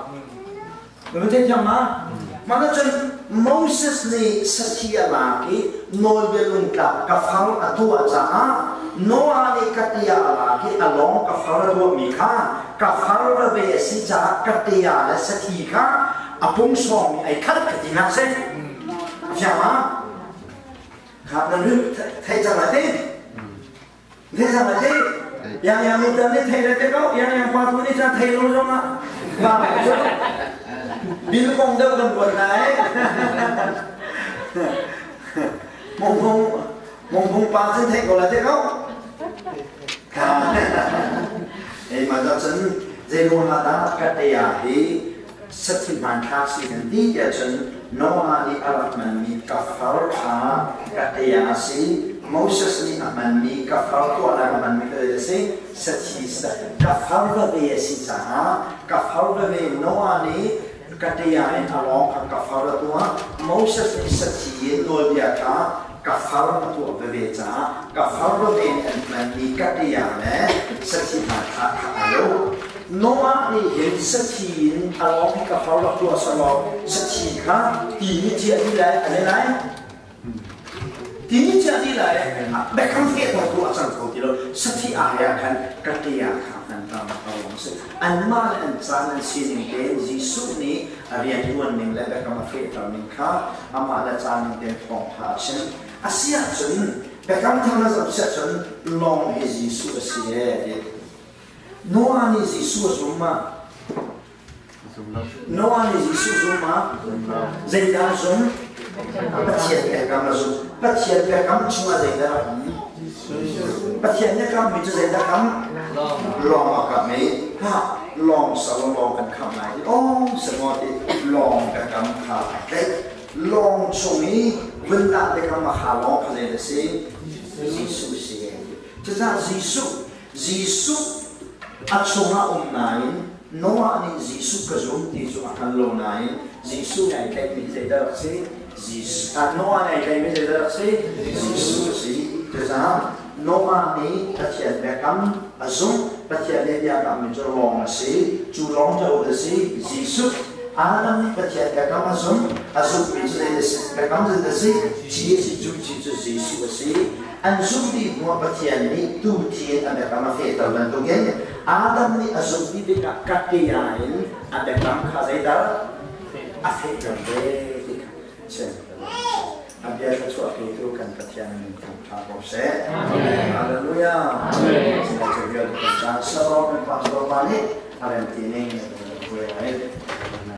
Na theithiam ma? Mah cun Moses nih sathi a lak i nawlbialung tlak ka far a tuah caah Noah nih ka tia a lak i a lawng ka far a tuahmi kha ka far ve a si caah ka tea le sathi kha a pungsawng mi ai khat ka ti hna seh fiang ma kha nan rin thei cang lai te thei cang lai te yang yang nu tan ni thei le te ko yang yang pa tu ni chan thei lo zong ah ba bil kong deuh kan buat lai mong mong mong mong pa cun thei ko la te ko kha ei ma da cun zei ruang ah dah ka te ah hi Sathi hmanthlak si kan ti tiah cun Noah nih a rak hmanmi kafar kha ka tea a si. Moses nih a hmanmi kafar tuahnak a hmanmi kha zei a si? Sathi kafar vave a si caah kafar vave Noah nih kaṭia in a lawng kha kafar a tuah. Moses nih sathi in nawlbia kha kafar a tuah veve caah kafar vave in an hmanmi kaṭia le sathi hna kha kha a lo. Noah nih hin sathi in a lawng hi kafar rak tuah selaw sathi kha ti nih cia dih lai a le lai. Ti nih cia dih lai biakam fehter tu a cang kho ti lo. Sathi ai ah khan kaṭia kha an tam a ruang si. Anmah le an caan an sining tein Jesuh nih a rianṭuan ning le biakam a fehter ning kha amah le caan ning tein thawngṭha a chim. A si ahcun biakam thar na zoh si ahcun lawng hi Jesuh a si ee ti. Noah nih Jesuh a zum ma? Noah nih Jesuh zum ma? Zeidah a zum? Pathian biakam a zum. Pathian biakam chungah zeidah a um? Pathian biakam mi cu zeidah kam? Lawng a kam i ha lawng salo lawng kan kham lai. Oh semaw ti lawng biakam kha a tlaih. Lawng chung i vundah biakam a ha lawng kha zei a si? Jesuh si. Cucaah Jesuh Jesuh a chungah um nain Noah nih Jesuh ka zum ti cu a hngal lo nain Jesuh nih ai tlaihmi zeidah rak si? Jesuh, Noah nih ai tlaihmi zeidah rak si? Jesuh a si. Cucaah Noah nih Pathian biakam a zumh, Pathian nih biakammi cu lawng a si. Cu lawng cu a si? Jesuh. Adam nih Pathian biakam a zumh, a zumhmi cu zeidah si? Biakam zeidah si? Ci a si, cu ci cu Jesuh a si. An zumh dih hnuah Pathian nih tuu thi in a biakam a fehter bantukin Adam nih a zumh dih tikah kaṭia in a biakam kha zeidah a fehter ve ti kha chim. A bia thluachuah petu kan Pathian min thangṭha ko seh. Hallelujah. Amen. Cu vialte kan caan Shalom in Pastor pa nih a rem ti ning.